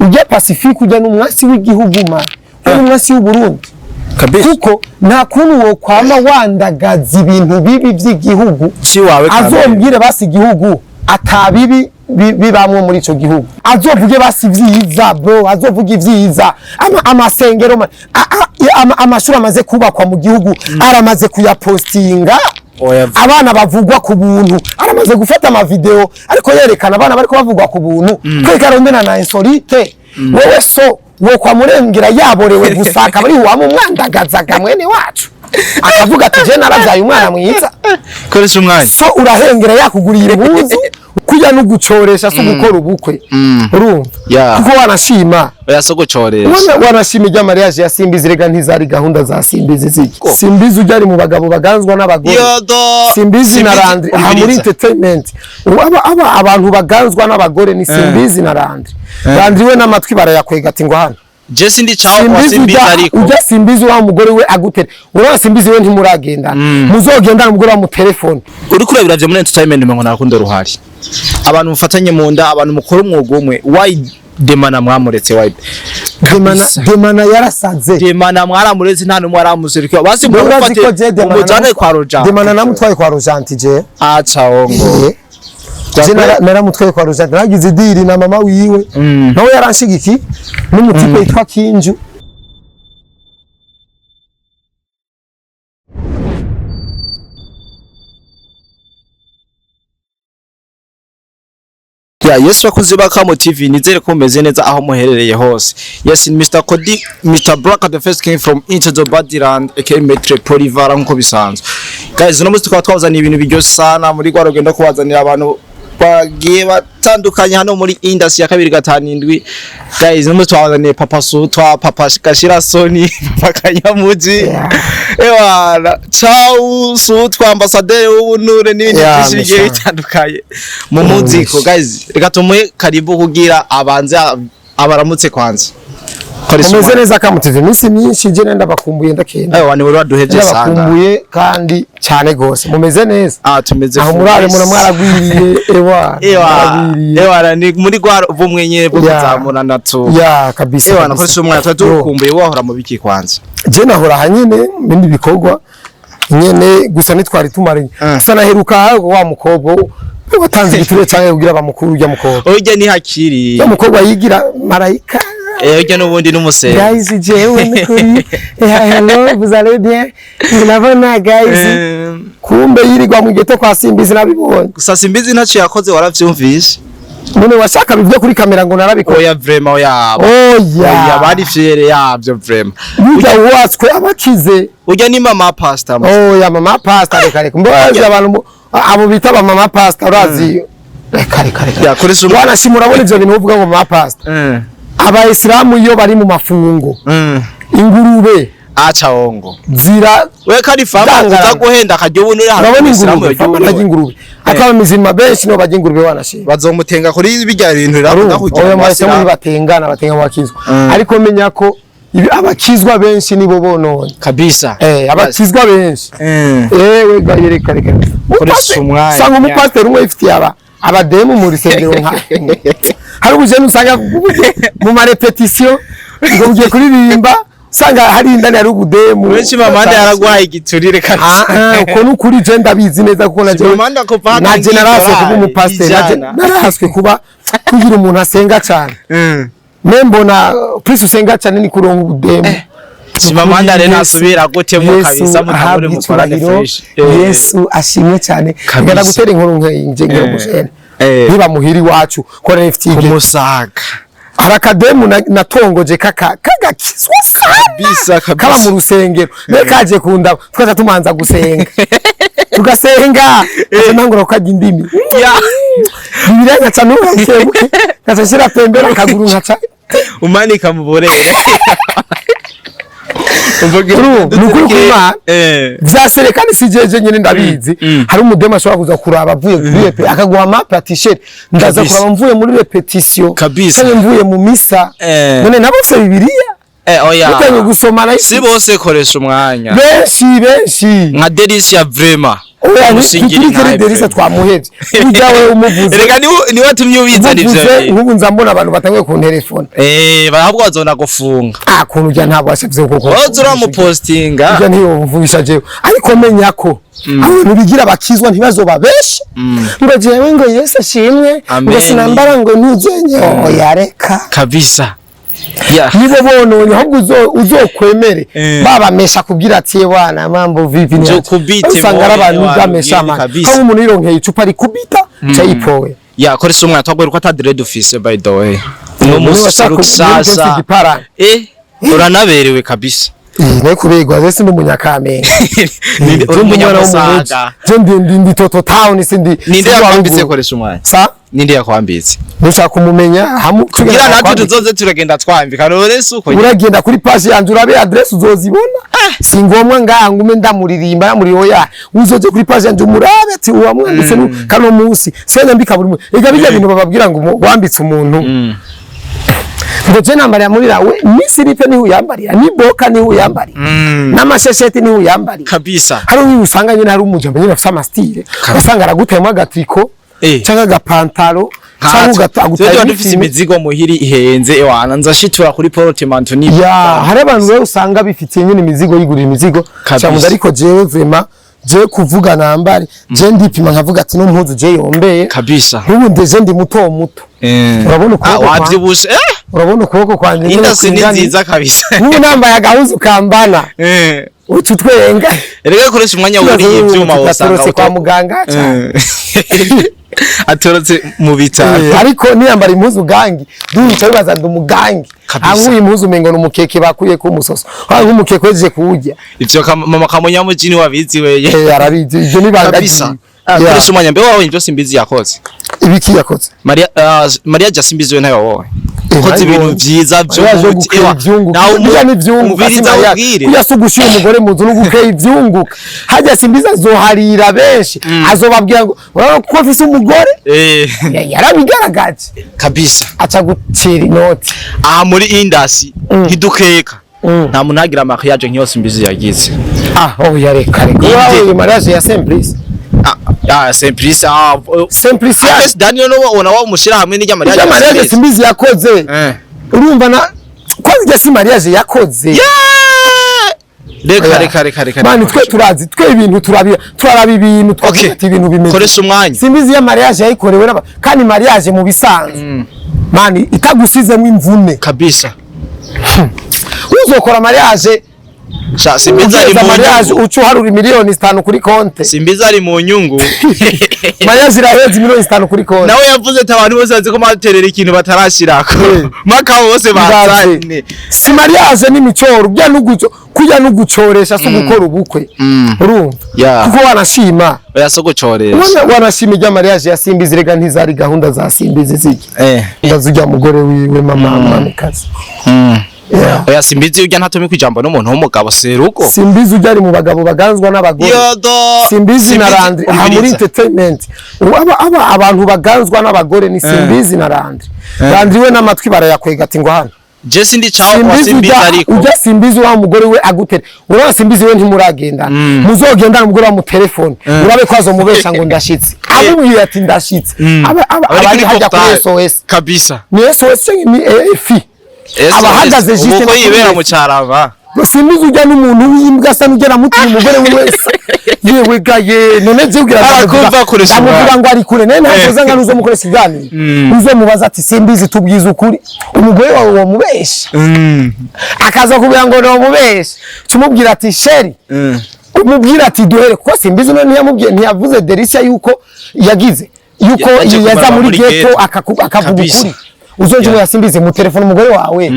Ujya Pacifique, ujya n'umwasi w'igihugu, man, ujya n'umwasi w'Uburundi. Kabisa. Kuko nta kuntu wokwama wandagaza ibintu bibi by'igihugu. Ciwawe kamere. Azombwire basi igihugu atabibi bibamwo muri ico gihugu, azovuge basi ivyiza, bro, azovuge ivyiza. Amasengero amashuri amaze kubakwa mu gihugu aramaze kuyapostinga. Oya. Abana bavugwa ku buntu, aramaze gufata amavideo ariko yerekana abana bariko bavugwa ku buntu, kwereka rondena na insolite. Wewe so wo kwa murengera yaborewe gusa, akaba ari wamumwandagazaga mwene wacu, akavuga ati: "Je narabyaye umwana mwiza." Koresha umwanya. So urahengera yakuguriye impuzu, kujya no gucoresha, so gukora ubukwe, urumva? Yeah. Kuko wanashima Oya, so gucoresha. Wanashima ijya mariage ya Simbizi, rega ntizari gahunda za Simbizi ziki. Simbizi ujya ari mu bagabo baganzwa n'abagore. Yodo. Simbizi na Landry aha muri Umviriza. entertainment. Ubu aba abantu baganzwa n'abagore ni Simbizi na Landry. Landry we n'amatwi barayakwega ati ngo hano. Je sindi cawo kwa Simbizi Simbizi ujya ariko. Ujya Simbizi wa mugore we agutere, urabona Simbizi we ntimuragendana, muzogendana umugore wa mu telefone. Uriko urabira muri entertainment ngo ntakundo ruhari. Abantu mufatanye mu nda, abantu mukora umwuga umwe. Why Demana mwamuretse, why? Demana? Kabisa. Demana yarasaze. Demana mwaramuretse, nta numwe aramuserukira. Basi Urazi ko je mufate Demana umujane kwa Roja. Demana namutwaye kwa Rojanti je. Acha ongo. Eh. Je naramutwaye kwa Rojanti, nagize idiri na mama wiwe, nawe yaranshigiki n'umutipe yitwa Kinju. Ya Yesu, bakunzi ba Kamo TV, nizere ko mumeze neza aho muherereye hose. Yes, ni Mr. Cody, Mr. Black, the first king from Into the Bodyland, aka Metre Polivara nkuko bisanzwe. Guys, uno munsi tukaba twazaniye ibintu biryoshye sana muri rwa rugendo kubazanira abantu bagiye batandukanye hano muri industry ya 257. Guys, uno munsi twabazaniye Papa Sutwa, Papa Gashira Soni, Papa Kanyamuji. Ewana, ciao Sutwa, ambassadeur w'ubunure n'ibindi byinshi bigiye Mr. bitandukanye mu muziko. Guys, reka tumuhe karibu kugira abanze abaramutse kwanza. Koresha Mumeze umwanya. neza Kamo TV? Iminsi myinshi, je ndabakumbuye, ndakenda. Ewa, ni wewe waduheje sana. Ndabakumbuye kandi cyane gose. Mumeze neza? Ah, tumeze Aho murare mura mwaragwiriye, ewa. Ewa. Mwaragwiriye. Ewa, ni muri rwa bumwe nyene bwo kuzamurana tu. Ya, kabisa. Ewa, Kabisa. nakoresha umwanya, twari tugukumbuye. Wahora mu biki kwanza? Je nahora hanyene mu bindi bikorwa nyene, gusa nitwari tumaranye. Gusa naheruka wa mukobwa watanze igituro cyangwa kugira bamukuru, ujya mukobwa. Ujya ni hakiri. Ujya mukobwa yigira marayika. Eh, ujya n'ubundi n'umusenyi. Guys, jewe nukuri, hello, vous allez bien? Murabona guys, kumbe yirirwa mu ghetto kwa Simbizi, nabibonye. Gusa Simbizi ntacyo yakoze, waravyumvise? None washaka bivuye kuri kamera ngo narabikora? Oya, vraiment, oya. Oya. Oya. Bari fier yabyo vraiment. Burya wubatswe abakize. Ujya ni mama pastor. Oya, mama pastor, reka reka, mbazi abantu abo bita ba mama pastor, urazi, reka reka reka. Ya, koresha umwanya. Wanashima, urabona ivyo bintu uvuga ngo mama pastor, abayisilamu iyo bari mu mafungo, ingurube Acha ongo. zira We kari fama. Dangarana. Uza guhenda akarya ubunure hano. Urabona Isilamu ingurube, yarya fama ubunure. ntarya ingurube, akaba mizima benshi nibo barya ingurube, wanashima. Bazomutenga kuri bijya bintu birakunda kugira Oya, mu mwese muri basilamu. batengana, batenga mu bakizwa, ariko menya ko abakizwa benshi nibo bononye. Kabisa. Eh, abakizwa benshi. Ewe gaye, reka reka. Koresha umwanya. Usanga umupasiteri umwe yifitiye aba abademu mu rusengero, nka hari ubujene usanga mu marepetisiyo ngo ugiye kuririmba, usanga hari indani hari ubudemu. Benshi mamande yaraguhaye igiturire kabisa. Ah, ah, uko nukuri, je ndabizi neza kuko naje Chimamanda kuva hano naje naraswe kuba umupasiteri, naje ijana. naraswe kuba kugira umuntu asenga cyane. Me mbona plus usenga cyane ni kuronka ubudemu. Chimamanda rero nasubira gutemo Yesu kabisa, mutangure ahabwe mukorane icyubahiro. fresh. Yesu ashimwe cyane. Kabisa. Ngenda gutera inkuru nje ngira umujene niba muhiri wacu ko nifitiye Kumusaga. Hari akademu natongoje kaka kagakizwa sana. Kabisa, kabisa. Kaba mu rusengero, ne kaje kundaba, tukaja tumanza gusenga, tugasenga, aca ntangura kukarya indimi. Ya. Bibiliya nkaca nubukebuke, nkaca nshira pembeni akaguru, nkaca Umanika mu burere. Urumva, ni ukuri kw'Imana. Vyaserekana si jeje nyene ndabizi. Hari umudemu ashobora kuza kuraba avuye kuri répé, akaguha map ati: "Chéri, ndaza kuraba mvuye muri répétition Kabisa. canke mvuye mu misa." None nabo bose Bibiliya Oya. utangiye gusoma nayo? Si bose, koresha umwanya. Benshi, benshi. Nka Delicia vraiment. Oya, Mushingira ni kuri intahe. Derisa twamuhevye. Ujya we umuvuze. Erega niwe watumye ubizana ivyo Umuvuze bintu. nk'ubu nza mbona abantu batanguye kuntelefona. Bahabwa bazona gufunga. Ah, kuntu ujya ntabwo washavye koko. Woza uramupostinga. Ujya ntiyumvugisha jewe, ariko menya ko abantu bigira bakizwa ntibazobabeshe ngo jewe ngo Yesu ashimwe, Amen. ngo sinambara ngo ntuzenye. Oya, reka. Kabisa, yeah. Nibo bononye, ahubwo uzokwemere babamesha kubwira ati: "Bwana, mambo vipi?" Ni Nzokubite. usanga ari abantu moyo, bamesha wabwire amana kabisa. aho umuntu yironkeye icupa rikubita ca yipowe. Ya, koresha umwana twagwira ko ata dread ufise, by the way. No musi Washaka rusasa. igiparani. Uranaberewe kabisa. Ne kubegwa, je sindi umunyakamenge. Uri umunyamusaga. Je ndi toto town, sindi Ninde sindi yakwambitse, waruguru. koresha umwanya? Sa? Ninde yakwambitse? Nushaka kumumenya hamu Kugira natwe tuzoze turagenda twambika, none si uko nyene? Uragenda kuri page yanje urabe adresse, uzozibona. Si ngombwa ngaha ngume ndamuririmba yamuri. Oya, uzoje kuri page yanje umurabe ati uwamwambitse kano munsi senya mbika buri munsi. Ega bijya bintu bababwira ngo wambitse umuntu ngo je nambarira muri we ni silipe niho uyambarira, ni boka niho uyambarira, n'amashesheti niho uyambarira. Kabisa. Hari uyu usanga nyine hari umujambo nyine afise ama style, usanga araguteyemo agatriko canke agapantaro canke Twe agutaye. dufise imizigo muhiri ihenze, ewana nzashitura kuri portemanteau ni Ya, hari abantu rero usanga bifitiye nyine imizigo, yigurira imizigo. Cyangwa ariko jewe vraiment, je kuvuga nambare, je ndipima nkavuga ati no mpuzu je yombeye. Nk'ubu ndeje ndi muto muto. Urabona ukuboko Ah, wavyibushe. Urabona ukuboko kwanje nyine Indasi ni kwingana. nziza kabisa. Nk'ubu nambaye agahuzu kambana uca utwenga. Erega koresha umwanya, wuriye ivyuma wosanga Gatorotse kwa muganga cyane. Atorotse mu bitaro. Ariko niyambara impuzu gangi duca bibaza ndi umugangi. Ankuye impuzu umengo ni umukeke bakuye ku musoso, aho nk'umukeke wejeje kuwurya. Ivyo mama Kamunyamujini wabizi weye. Arabizi, ivyo ni ibanga Kabisa. ryiwe. Koresha umwanya, mbe wabonye ivyo Simbizi yakoze? Ibiki yakoze? Maria, Maria ja Simbizi we ntayo wabonye? Koze ibintu Nabibonye. vyiza vyo Yaje mu gukera ivyunguka. Burya ni ivyunguka, si umviriza Maria. ubwire. Burya si ugushira umugore mu nzu no gukera ivyunguka. Harya Simbizi azoharira benshi, azobabwira ngo urabona ko afise umugore. Yarabigaragaje. Kabisa. Aca gucira inoti. Aha muri indasi ntidukeka, nta muntu agira mariage nk'iyo Simbizi yagize. Ah, oya, reka reka. Inde. Wawe mariage ya Simplice. Ah, ah, Simplice, ah, Simplice. Alex Daniel no wabona wamushira hamwe n'irya mariage ya ya mariage Simbizi. Simbizi yakoze. Urumva na kwanza irya si mariage yakoze. Yeah! Reka. Oya. Reka reka reka. Mani, twe turazi, twe ibintu turabira, turaraba ibintu twavuga ati ibintu bimeze. Koresha umwanya. Simbizi ya mariage yayikorewe n'aba kandi mariage mu bisanzwe, mani, itagusizemo imvune. Kabisa. Uzokora mariage Sha, Simbizi ari ugeza mu mariage nyungu. uca uharura 5 miliyoni kuri konte. Simbizi ari mu nyungu. Mariage iraheza 5 miliyoni kuri konte. Nawe yavuze ati abantu bose bazi ko baterera ikintu batarashirako maka bose bazane. Si mariage n'imicoro bya nuguco kujya nugucoresha, si gukora ubukwe, urumva? Kuko wanashima. Oya, so gucoresha. Wanashima ijya mariage ya Simbizi, rega ntizari gahunda za Simbizi zijya ndazujya mugore wiwe mama mamikazi. Yeah. Oya, Simbizi ujya ntatumi kwijambo n'umuntu w'umugabo serugo. Simbizi ujya ari mu bagabo baganzwa n'abagore. Yodo. Simbizi na Landry aha muri Umviriza. entertainment. Ubu aba abantu baganzwa n'abagore ni Simbizi na Landry. Landry we n'amatwi barayakwega ati ngo hano. Je sindi chawo wa Simbizi Simbizi ujya ariko. Ujya Simbizi wa mugore we agutere. Urabona Simbizi we ntimuragendana, muzogendana umugore wa mu telefone, urabe ko azomubesha ngo ndashitse, amubwiye ati ndashitse, aba Ari ari kuri hajya kuri portail. SOS. Kabisa. Ni SOS ni EFI abahagaze Ubu juste ko no kuri yibera EFI. mu cyarava. Simbizi ujya n'umuntu w'imbwa asa n'ugera mutuma umugore wese, yewe gaye, none je ubwira Arakumva kuresha ndamuvuga umwanya. ngo ari kure none ntazoza ngo uzomukoresha ikiganiro, uzomubaza ati: "Simbizi, tubwize ukuri, umugore wawe womubesha?" Akaza kubwira ngo nomubesha, tumubwira ati chéri, umubwira ati duhere, kuko Simbizi none ntiyamubwiye, ntiyavuze Delicia yuko yagize yuko Yaje yaza kumara muri muri ghetto ghetto. akavuga ukuri. Uzoje yeah. Simbizi mu telefone umugore wawe,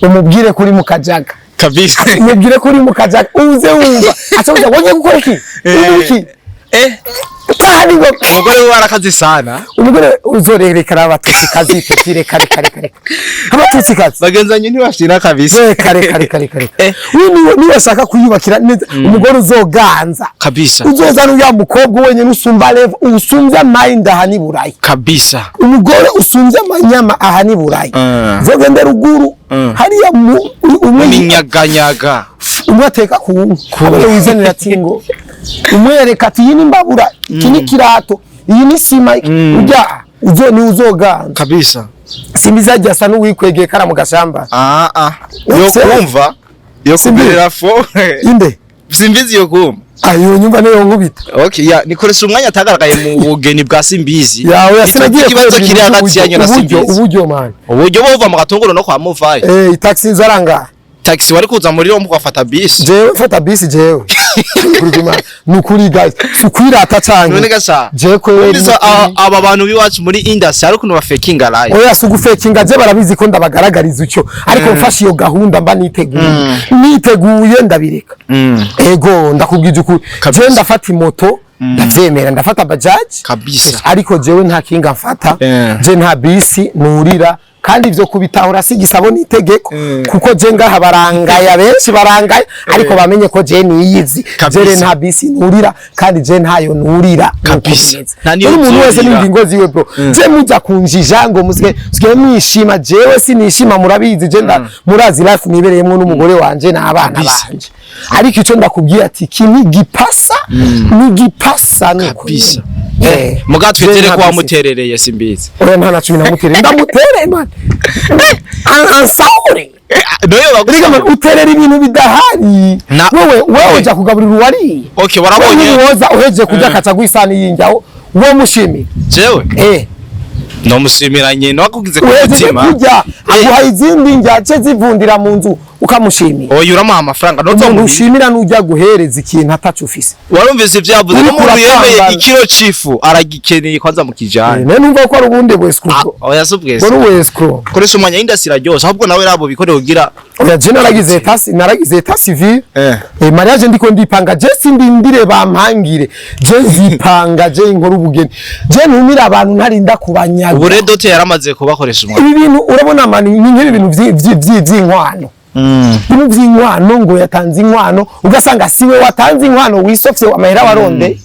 umubwire kuri mu kajaga. Umubwire ko uri mu kajaga, uze wumva acabuza wongeye gukora iki iki kandi ngo Umugore we arakazi sana. Umugore uzorerekana abatutsi kazi peti, reka reka reka reka, abatutsi kazi. Bagenzanye ntibashira kabisa. Reka reka reka reka reka. Niwe niwe ashaka kuyubakira neza umugore uzoganza. Uzozana uriya mukobwa wenyine usumba level, usumbya mind aha ni Burayi. Umugore usumbya amanyama aha ni Burayi. Zogende ruguru hariya umwe Minyaganyaga. Umwe ateka ku nkwi, abone wizanira ati ngo Umwereka ati: "Iyi ni imbabura, iki ni kirato, iyi ni sima." Ujya uzo ni uzoganza. Kabisa. Simbizi ajya asa n'uwikwegeye kara mu gashamba. Ah ah, yo kumva yo Simbizi. Kumerera fo. Inde? Simbizi yo kumva. Ayo nyumva niyo nkubita. Okay, ya nikoresha umwanya atagaragaye mu bugeni bwa Simbizi. Yawe. Ico Sinagiye ikibazo kubera kiri ibintu hagati yanyu na uburyo. Simbizi. Uburyo, man. Uburyo buva mu Gatunguru no kwa Muvayi. Eh, taxi zaranga. Taxi wari kuza muri rombo ugafata bisi. Jewe mfata bisi jewe? Kuri Imana, ni ukuri guys, si ukwirata canke. None gasa. Jewe kweli. Umvise aba bantu b'iwacu muri industry hari ukuntu bafekinga live. Oya, si ugufekinga, je barabizi ko ndabagaragariza icyo, ariko mfashe iyo gahunda mba niteguye, niteguye ndabireka. Ego, ndakubwije ukuri. Kabisa. Je ndafata imoto, ndavyemera, ndafata bajaji. Kabisa. Ariko jewe nta kinga mfata. Je nta bisi nurira, kandi ivyo kubitahura si igisabo n'itegeko, kuko je ngaha barangaya, benshi barangaya, ariko bamenye ko je niyizi. Kabisa. Je nta bisi nurira, kandi je ntayo nurira. Nuko Kabisa. bimeze. Nta niyo Rero umuntu wese uzurira. n'ingingo ziwe, bro. Je muja kunjija ngo musige musige mwishima, jewe sinishima, murabizi. Je nda murazi life nibereyemwo n'umugore wanje n'abana Kabisa. banje, ariko ico ndakubwiye ati iki ni gipasa, ni gipasa nuko. Kabisa. Muga Je twizere nta ko bisi. wamuterereye Simbizi. Oya, nta na 10 namutereye. Ndamutere, man, ansahure. Noyo Erega bagusaba. man, uterera ibintu bidahari. Wewe uja kugaburira uwariye. Okay, Wewe warabonye. woza uhejeje kurya akaca guisani yinjyaho, uwo mushimira? Jewe nomushimira nyina wakugize ku Uhejeje mutima. kurya, aguha izindi njya ce zivundira mu nzu, ukamushimira? Oya, uramuha amafaranga Umuntu nozo. ushimira n'ujya guhereza ikintu ataco ufise. Warumvise ibyo yavuze? Uriko N'umuntu yemeye urapambana. ikiro c'ifu aragikeneye kwanza mu kijana. None numva ko ari ubundi bwescroc. Oya, si ubwese. Ngo n'ubwescroc. Koresha umwanya, industry iraryoshe, ahubwo nawe rabo bikore kugira. Oya, je naragize état, naragize état civil. Mariage ndiko ndipanga. Je sindindire bampangire, je nzipanga, je inkora ubugeni, je ntumira abantu, ntarinda kubanyaga. Ubu rero dot yaramaze kubakoresha umwanya. Ibi bintu urabona, man, ni nk'ibi bintu vy'inkwano, ibintu vy'inkwano, ngo yatanze inkwano, ugasanga siwe watanze inkwano, wisofye amahera waronde,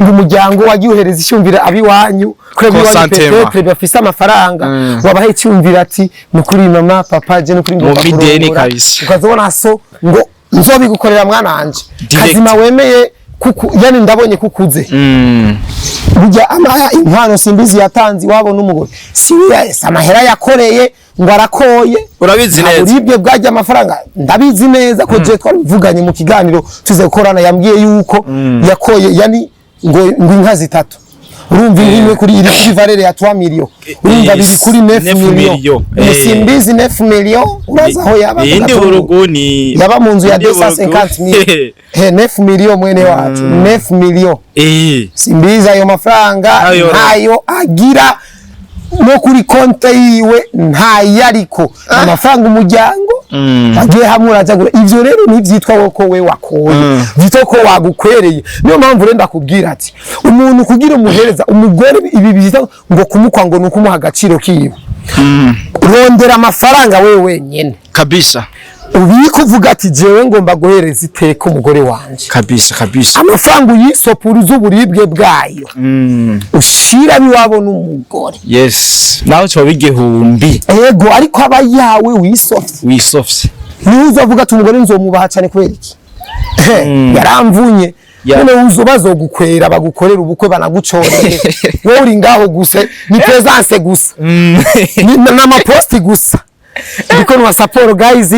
ngo umuryango wagiye uhereza icyumviro abiwanyu kwebwe iwanyu. Consentement. Peut-être bafise amafaranga, wabaha icyumviro ati: "Nukuri mama, papa, je nukuri ngomba Mu mideni kurongora." kabisa. Ukazobona so ngo: "Nzobigukorera mwana wanje." Direct. Kazima wemeye kuku, yani ndabonye kukuze. Burya ama inkwano Simbizi yatanze iwabo n'umugore si we, amahera yakoreye ngo arakoye. Urabizi Nta neza. buribwe bwajya amafaranga, ndabizi neza ko je twabivuganye mu kiganiro tuze gukorana. Yambwiye yuko yakoye, yani ngo inka zitatu. Urumva inka imwe kuri iri kuri valeur ya 3 millions, urumva biri kuri 9 9 millions. Millions. Simbizi 9 millions uraza aho yaba mu Iyindi Gatundu. burugu ni Yaba mu nzu ya iyindi burugu. 250 mille, he 9 millions, mwene wacu, 9 millions. Simbizi ayo mafaranga Ntayo. ntayo agira no kuri konte yiwe, ntayo, ariko amafaranga umuryango bagiye hamwe uraja gura. Ivyo rero ntivyitwa ko we wakoye, vyitwa ko wagukwereye. Niyo mpamvu rero ndakubwira ati umuntu kugira umuhereza umugore, ibi byitwa ngo kumukwa, ngo ni ukumuha agaciro kiwe. Rondera amafaranga wewe wenyene, Kabisa. ubike, uvuga ati: "Jewe ngomba guhereza iteka umugore wanje." Kabisa kabisa. Amafaranga uyisopura uzi uburibwe bwayo, ushira iwabo n'umugore. Yes, nawe cyoba 1000. Ego, ariko aba yawe wisofye. Wisofye. Niwe uzavuga ati: "Umugore nzomubaha cyane." Kubera iki? Yaramvunye. None uzo bazogukwera, bagukorera ubukwe, banagucorere, wowe uri ngaho gusa ni présence gusa, ni n'amaposti gusa, ndiko nwa support guys.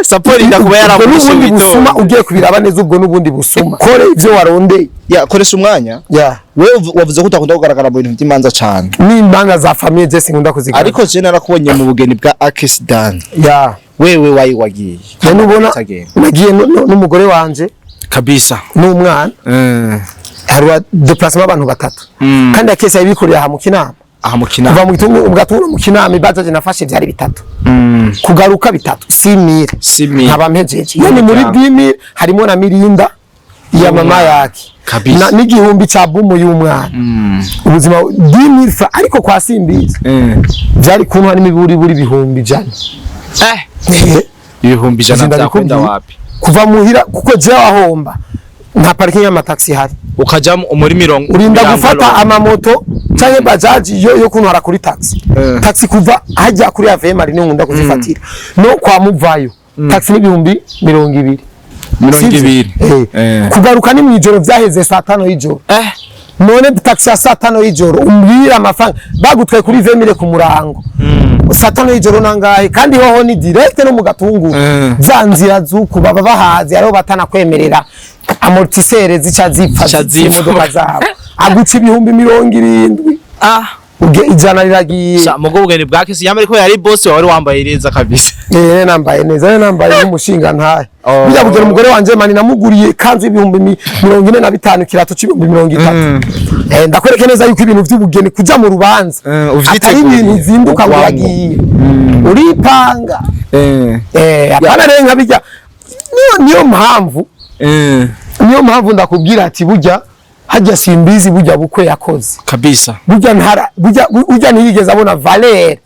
Support inda kuba Ubwo yaramurusha. n'ubundi busuma. Witonde. Ugiye kubiraba neza, ubwo n'ubundi busuma. Kore ivyo warondeye. Ya, koresha umwanya. Ya. Wewe wavuze ko utakunda kugaragara mu bintu by'imanza cyane. N'imanza za famille je sinkunda kuzigaragara. Ariko je narakubonye mu bugeni bwa Akesidan. Ya. Wewe wayi wagiye? None ubona Utagenda. nagiye n'umugore wanje Kabisa. n'umwana. Hari déplacement abantu batatu, kandi akese yabikoreye aha mu Kinama. Aha mu Kinama. Kuva mu gitungu ubwatungu mu Kinama, ibazaje nafashe byari bitatu, kugaruka bitatu, 6000. 6000. Nkaba mpejeje, yani muri Umuryango. 10000 harimo na mirinda ya mama yake. Kabisa. N'igihumbi ca bumu y'umwana. Ubuzima 10000 fra, ariko kwa Simbizi byari kuntwa n'imiburiburi 100,000. 100,000 Zinda byakwenda bikubwiye. wapi? Kuva muhira, kuko jewe ahomba nta parking y'amataxi ihari. Ukaja muri mirongo Urinda mirongo gufata mirongo. amamoto canke bajaji yo kuntwara kuri taxi. Taxi kuva hajya kuri Ave Marie niho nkunda kuzifatira, no kwa Muvayo taxi n'20,000. Mirongo Sivyo? ibiri. Eh. Kugaruka ni mwijoro, vyaheze 5:00 y'ijoro. None taxi ya 5:00 y'ijoro, umbwira amafaranga bagutwaye kuri 20 mille ku murango, 5:00 y'ijoro nangahe? Kandi hoho ni direct no mu Gatunguru. Za nzira z'uku baba bahazi, hariho batanakwemerera, amortisseur zica zipfa. Zica zipfa. Z'imodoka zabo aguca 70,000. Uge 100 riragiye. Sha mugo bugeni bwa kesi yamara ko yari boss wari wambaye neza kabisa. Eh, nambaye neza, nambaye nk'umushinga ntahe. Oh. Bijya kugera umugore wanje mani namuguriye kanzu 45,000, ikirato c'30,000. Eh, ndakwereke neza yuko ibintu by'ubugeni, kuja mu rubanza, Uvyiteguriye. atari ibintu uzinduka ngo Wangu. uragiye, uripanga. Eh, apana rero nka bijya. Niyo mpamvu ndakubwira ati burya hajya Simbizi, burya bukwe yakoze, Kabisa. burya ntara burya ntiyigeze abona valeur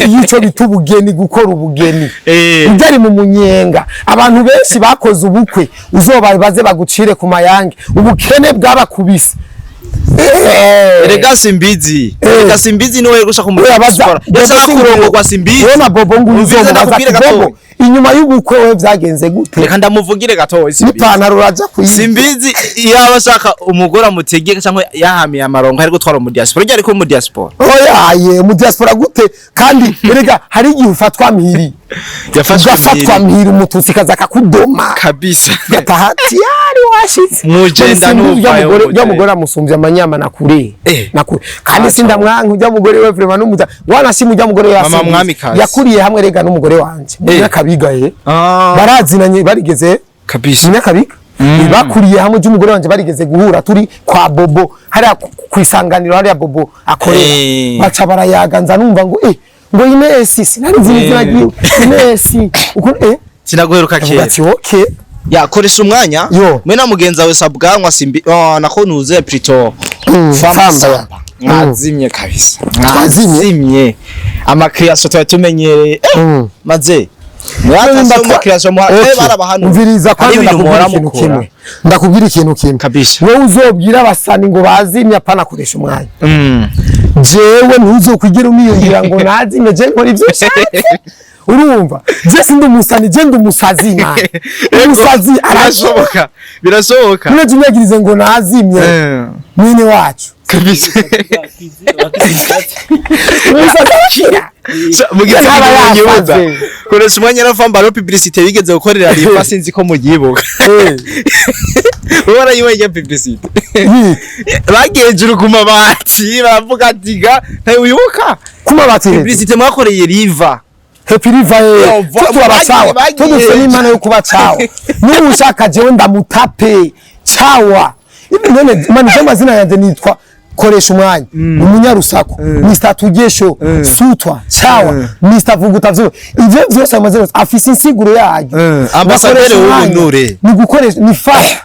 y'ico bita ubugeni, gukora ubugeni. Burya ari mu munyenga. Abantu benshi bakoze ubukwe uzobabaze bagucire ku mayange ubukene bwabakubise. Erega Simbizi. Erega Simbizi niwe gushaka mu Oya, baza diaspora. Yashaka kurongorwa Simbizi. Wowe na Bobo ngo Umviriza, uzomubaza ndakubwire ati gatoya. Bobo, inyuma y'ubukwe we vyagenze gute? Reka ndamuvugire gatoya Simbizi. N'ipantaro uraja kuyiba. Simbizi yaba ashaka umugore amutegeka cyangwa yahamiye amarongo ari gutwara mu diaspora. Ujya ariko mu diaspora. Oya ye, mu diaspora gute? Kandi erega hari igihe ufatwa mpiri. Yafashwe. Ugafatwa mpiri, umututsi kaza akakudoma. Kabisa. Gataha tiyari washitse. Mugenda Ujya nuvayo, mugore, ujya mugenda. mugore amusumbya amanyama nakure. Nakure kandi sindamwanka ujya mugore we vraiment, n'umuja wanashima ujya mugore we. Mama Yasimbizi. Mwamikazi. Yakuriye hamwe rega n'umugore wanje mu Nyakabiga ye. Barazinanye, barigeze Kabisa. mu Nyakabiga bakuriye hamwe. By'umugore wanje barigeze guhura turi kwa Bobo hariya ku isanganiro hariya Bobo akorera. Baca barayaga, nza numva ngo ngo Inesi, sinari nzi izina ryiwe, Inesi uko Sinaguheruka avuga kera. ati okay. Ya koresha umwanya. Yo. Mwe na mugenzi wawe Sabwanwa Simbi, oh, nako nuze plutôt Famba. Famba. Samba. Mwazimye kabisa. Twazimye? Mwazimye. Ama création twari tumenyereye. Maze. Mwatase ama création mu Okay. barabahanu. Umviriza Hari kwanza, ibintu ndakubwira muhora ikintu mukora. kimwe, ndakubwira ikintu kimwe. Kabisa. Wowe uzobwira abasani ngo bazimye, apana koresha umwanya. Jewe ntuzokwigira umiyumvira ngo nazimye. Je nkora ivyo ushatse, urumva? Je sindi umusani, je ndi umusazi man. Umusazi arashoboka. Birashoboka. Birashoboka. None unyagirize ngo nazimye, mwene wacu. Kabisa. Umusazi arakira. Mugize Ntaba munyibuza. yasaze. Koresha umwanya na Famba ro publicité bigeze gukorera rifa, sinzi ko muyibuka. Ubona yiwe ya publicité. Bagiye hejuru ku mabati baravuga ati ga ntayo wibuka. Kuma bati Publicité mwakoreye riva. Happy Riva. Yo, Twe turabacawa. bagiye. Twe dufite n'impano yo kuba cawa. N'ubu ushaka jewe ndamutape cawa. Ibi none mani, je amazina yanjye nitwa Koresha Umwanya, Umunyarusaku, Mr Tugesho, Sutwa, Cawa, Mr Vuguta vyo, ivyo vyose amazina yose afise insiguro yayo. Ambassadeur Bakoresha umwanya, w'ubunure. ni gukoresha, ni fasha.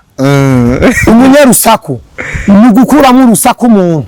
Umunyarusaku ni gukuramo urusaku umuntu.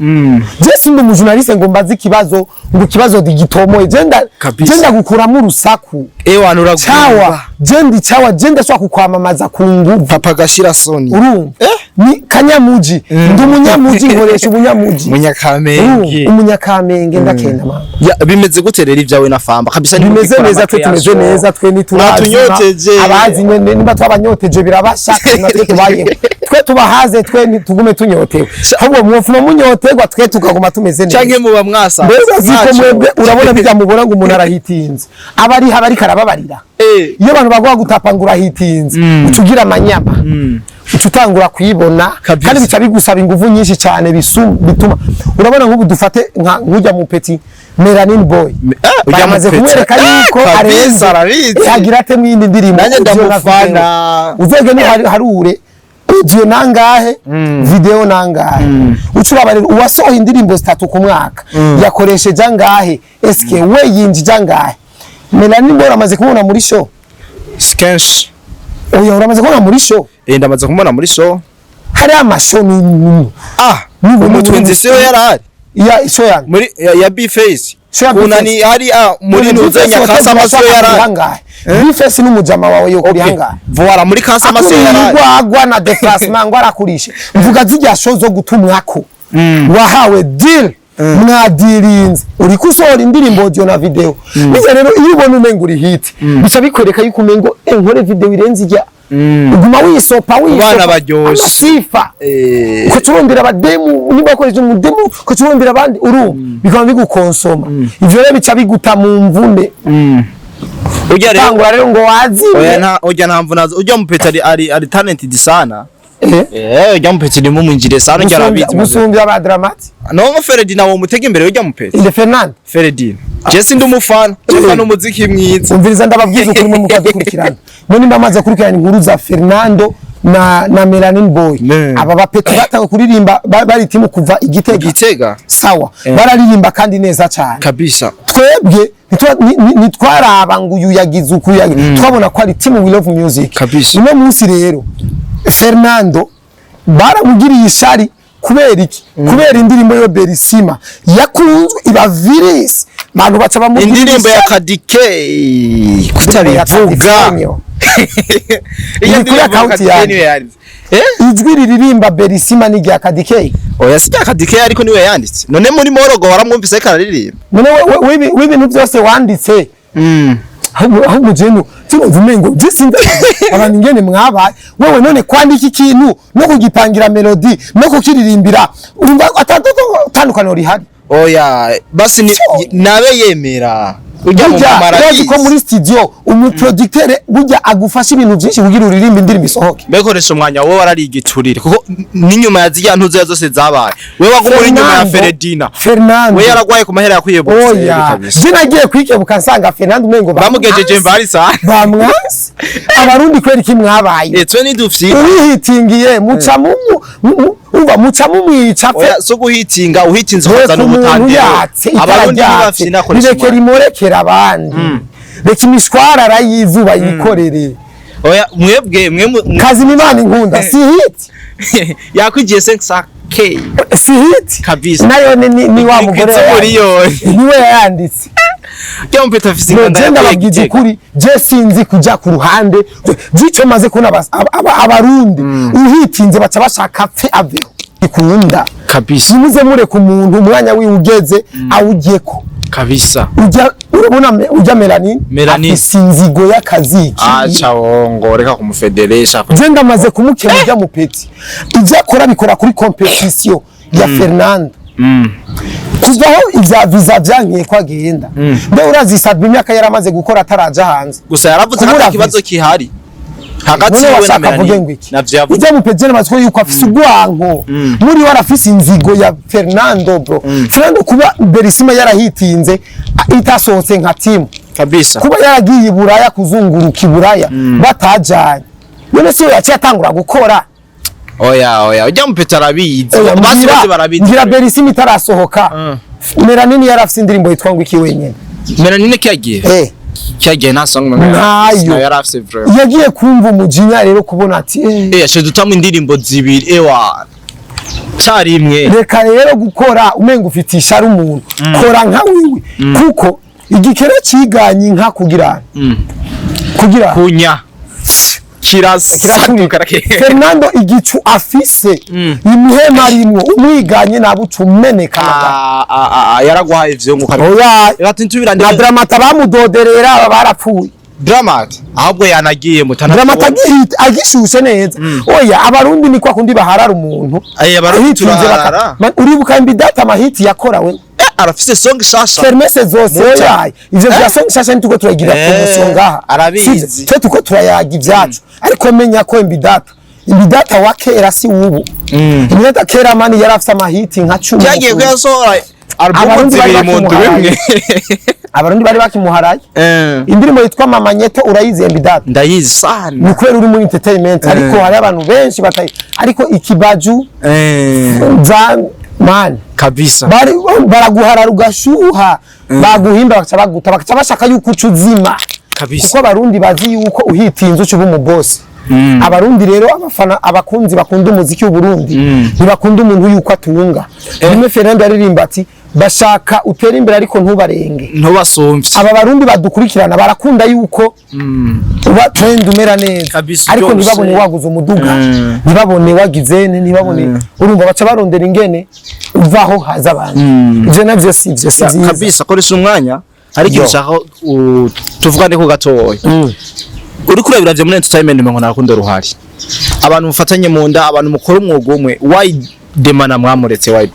Je sindi umujournaliste ngo mbaze ikibazo, ngo ikibazo digitomoye. Je nda Kabisa. je ndagukuramo urusaku. Ewa nuragura. Cawa, je ndi cawa, je ndashobora kukwamamaza ku nguvu. Papa gashira soni. Urumva ni kanyamuji, ndi umunyamuji, nkoresha ubunyamuji. Munyakamenge. Urumva? Umunyakamenge, ndakenda mama. Ya, bimeze gute rero ibyawe na Famba kabisa? Ni Bimeze mugikora neza, twe tumeze ama création. neza, twe ntiturazima. Mwatunyoteje. Abazi nyene nimba twabanyoteje birabasha, natwe tubayeho, twe tubahaze, twe ntitugume tunyotewe, ahubwo mwofuma munyoterwa, twe tukaguma tumeze neza. Canke muba mwasa. Mbega ziko Mwaco. mwebwe urabona bijya mubona ngo umuntu arahitinze, aba ari haba ariko arababarira. Iyo abantu baguha gutapa ngo urahitinze, uca ugira amanyama, uca utangura kuyibona. Kabisa. Kandi bica bigusaba ingufu nyinshi cyane, bituma urabona nk'ubu dufate nka nk'ujya mu petit Melanin Boy, Ujya mu baramaze petit. kumwereka yuko Kabisa, arenze. arabizi. Yagira ate mw'iyindi ndirimbo Nanjye audio na ndamufana. video. Uzege ni harure audio nangahe, video nangahe, uca uraba rero uwasohoye indirimbo zitatu ku mwaka yakoresheje angahe, eske we yinjije angahe? Melanin Boy uramaze kumubona muri show? Kenshi. Oya, uramaze kubona muri show? Eh, ndamaze kumubona muri show. Hariya amashow ni Umutwenzi siyo yarahari. Ya show yanjye. Muri ya B-Face. Show ya B-Face. Kunani hari muri nuzenya Kasama siyo yarahari. Yarari Bface n'umujama wawe yo kuri hangahe? Voilà, muri Kasama siyo yarahari. Akuriye na déplacement ngo arakurishe, mvuga zijya show zo gutumwako wahawe deal, mwadirinze, uri kusohora indirimbo audio na video. Bijya rero iyo ubona umengo uri hit, bica bikwereka yuko umengo nkore video irenze ijya. Uguma wisopa, wisopa. Bana baryoshe. Amasifa, kucurumbira abademu, niba wakoresheje umudemu kucurumbira abandi, urumva bikaba bigukonsoma. Ivyo rero bica biguta mu mvune. Ujya rero Tangura rero ngo oya. Wazimye. Nta ujya, nta mvuna, ujya mupeta ari talented sana. Eh. Ujya mupeta ni mumwinjire sana, ujya arabizi. Gusumbya ba Dramati? No, nko Feredina wo mutega imbere ujya mupeta. Inde? Fernando? Feredina, je sindi umufana, je fana umuziki mwiza. Umviriza, ndababwiza ukuri, mwe mukadukurikirana. None ndamaze kurikirana inkuru za Fernando na Melanin Boy. Ne. Aba bapeti batanga kuririmba bari timu kuva Igitega. Gitega. Sawa, bararirimba kandi neza cyane. Kabisa. Twebwe ntitwaraba ngo uyu yagize uku yagize, twabona ko ari team We Love Music. Kabisa. Uno munsi rero Fernando baramugiriye ishari. Kubera iki? Kubera indirimbo yo Berisima yakunzwe, iba virus, bantu baca bamugirira Indirimbo ya ishari. Kadike. Indirimbo ya Kutabivuga. Kadifenyo. Iyo Iri kuri ndirimbo ya account Kadike yanjye. niwe yanditse, eh? Ijwi riririmba Berisima ni rya Kadike. Oya, si rya Kadike, ariko niwe yanditse. None muri Morogo waramwumvise ariko araririmba? None w'ibintu byose wanditse, ahubwo jeno tunumva umengo gisinze abantu ingene mwabaye. Wewe none kwandika ikintu no kugipangira melody no kukiririmbira, urumva atatandukaniro rihari? Oya, basi ni So. nabe yemera ujya mu Burya mamara. urazi ko muri studio umuproducteur burya agufasha ibintu byinshi kugira uririmbe indirimbo isohoke. Bekoresha umwanya, wowe warari igiturire, kuko n'inyuma ya ziriya ntuzo zose zabaye, wewe waguma uri inyuma ya Feredina. Fernando. We yaragwaye ku mahera yakwiye bose. Oya. Kabisa. Je nagiye kwikebuka nsanga Fernando umengo Bamugejeje mbari sana. Bamwanse abarundi kweri, ki mwabaye? Eh, twe nidufyi. Urihitingiye muca umva, muca mumwica fe. Oya, so guhitinga, uhitinze Reka ukazana umuntu ubutandero. yatse itara Abarundi ryatse, ntibafyina, koresha rirekera umwanya. imorekera abandi, reka imishwarara y'izuba yikorere. Oya, mwebwe mwe Kazima Imana inkunda si hit? Yakwigiye 500K. Si hit? Kabisa. Nayo ni wa mugore Ikitse yayanditse. miliyoni. Niwe yayanditse. Cyangwa mpeta afise No, inganda je yakwiye ndababwiza Gitega. ukuri, je sinzi kuja ku ruhande. Jico maze kubona abarundi uhitinze baca bashaka apfe aveho ikunda. Kabisa. Nimuze mureka umuntu umwanya wiwe ugeze awujyeko. Kabisa. Ujya urabona ujya Melanin. Melanin. Afise inzigo y'akaziki. Acha wongo, reka kumufederesha. Je ndamaze kumukema ujya mupeti, ibyo akora bikora kuri competition ya Fernando. Kuva aho ivya visa vyankiye ko agenda, mbe urazi Sadbi imyaka yaramaze gukora ataraja hanze? Gusa yaravuze ko Kubura ata kibazo visa. kihari hagati None yiwe na washaka avuge ngo Melanie. iki? Navyo yavuze. Ujya mupeti namaze yuko afise urwanko muri we, arafise inzigo ya Fernando, bro. Fernando kuba Berisima yarahitinze itasohotse nka team, Kabisa. kuba yaragiye i Buraya kuzunguruka i Buraya batajanye, none se yaciye atangura gukora? Oya, oya, ujya mupeta arabizi. Oya, Basi bose barabizi. Ngira Berisima itarasohoka, Melanini yarafise indirimbo yitwa ngo iki wenyene. Melanine cyagiye. Eh. Cyagiye nta song Ntayo. yari afise vraiment. Yagiye kumva umujinya rero kubona ati Eh, yaciye dutamo indirimbo zibiri ewa cyarimwe. Reka rero gukora umenga ufite ishari umuntu, kora nka wiwe, kuko igikere ciganye inka kugira Kunya kirasaduka. Fernando igicu afise, imihema arimwo, umwiganye nabuca umeneka. Ah, ah, ah, yaraguhaye ivyo ngo Oya. reka ntubirande. Na Dramata bamudoderera, aba barapfuye. Dramat ahubwo yanagiye mutana. Dramata agishushe neza. Oya, abarundi ni kwa kundi baharara umuntu. Aye, abarundi Ahitinze turaharara. Uribuka imbidata amahiti yakora we? Eh, arafise song shasha. Kermesse zose. Muta. Oya, ivyo vya song shasha ntituko turagira promotion ngaha. Arabizi. Sivyo? Twe tuko turayaga ibyacu, ariko menya ko imbidata wa kera si ubu. Imbidata kera mani yari afise amahiti nka 10. Cyagiye ko yasohora album Abarundi bari zibiri mu ndwi bakimuharaye. imwe. Abarundi bari bakimuharaye. Indirimbo yitwa Mama Nyeto urayizi, Imbidata? Ndayizi sana. Ni kubera uri muri entertainment, ariko hari abantu benshi batayi, ariko ikibaju za man Kabisa. bari baraguharara ugashuha, baguhimba bakaca baguta, bakaca bashaka yuko uca uzima. Kabisa. Kuko abarundi bazi yuko uhitinze uca uba umubosi. Abarundi rero, abafana, abakunzi bakunda umuziki w'Uburundi, ntibakunda umuntu yuko atunga. Rimwe Fernando aririmba ati bashaka utere imbere ariko ntubarenge. Ntubasumvye. Aba barundi badukurikirana barakunda yuko uba trend, umera neza, Kabisa, ariko byose. ntibabone waguze umuduga, ntibabone wagize ne, ntibabone, urumva baca barondera ingene uvaho haza abantu. Ivyo navyo si ivyo, si vyiza. Kabisa, koresha umwanya, hari ikintu Yo. ushaka tuvugane ko gatoya. Uriko urabiravye muri entertainment, ngo nta rukundo ruhari. Abantu mufatanye mu nda, abantu mukora umwuga umwe, why Demana mwamuretse? Why?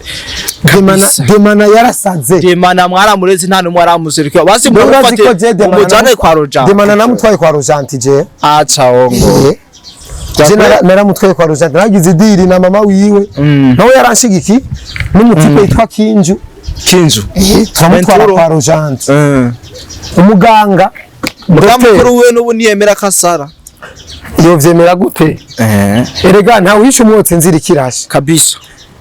Demana. Kabisa. Demana yarasaze. Demana mwaramuretse, nta numwe aramuserukira. Basi Urazi ko mufate je Demana umujane kwa Roja. Demana namutwaye kwa Rojanti je. Aca ongo. Je naramutwaye kwa Rojanti, nagize deal na mama wiwe, nawe yaranshigiki n'umutipe yitwa Kinju. Kinzu. Turamutwara Venturo. kwa Rojanti, umuganga Mukuru docteur. We n'ubu niyemera kasara. Yovyemera gute? Erega ntawe uhisha umwotsi inzira ikirashe. Kabisa.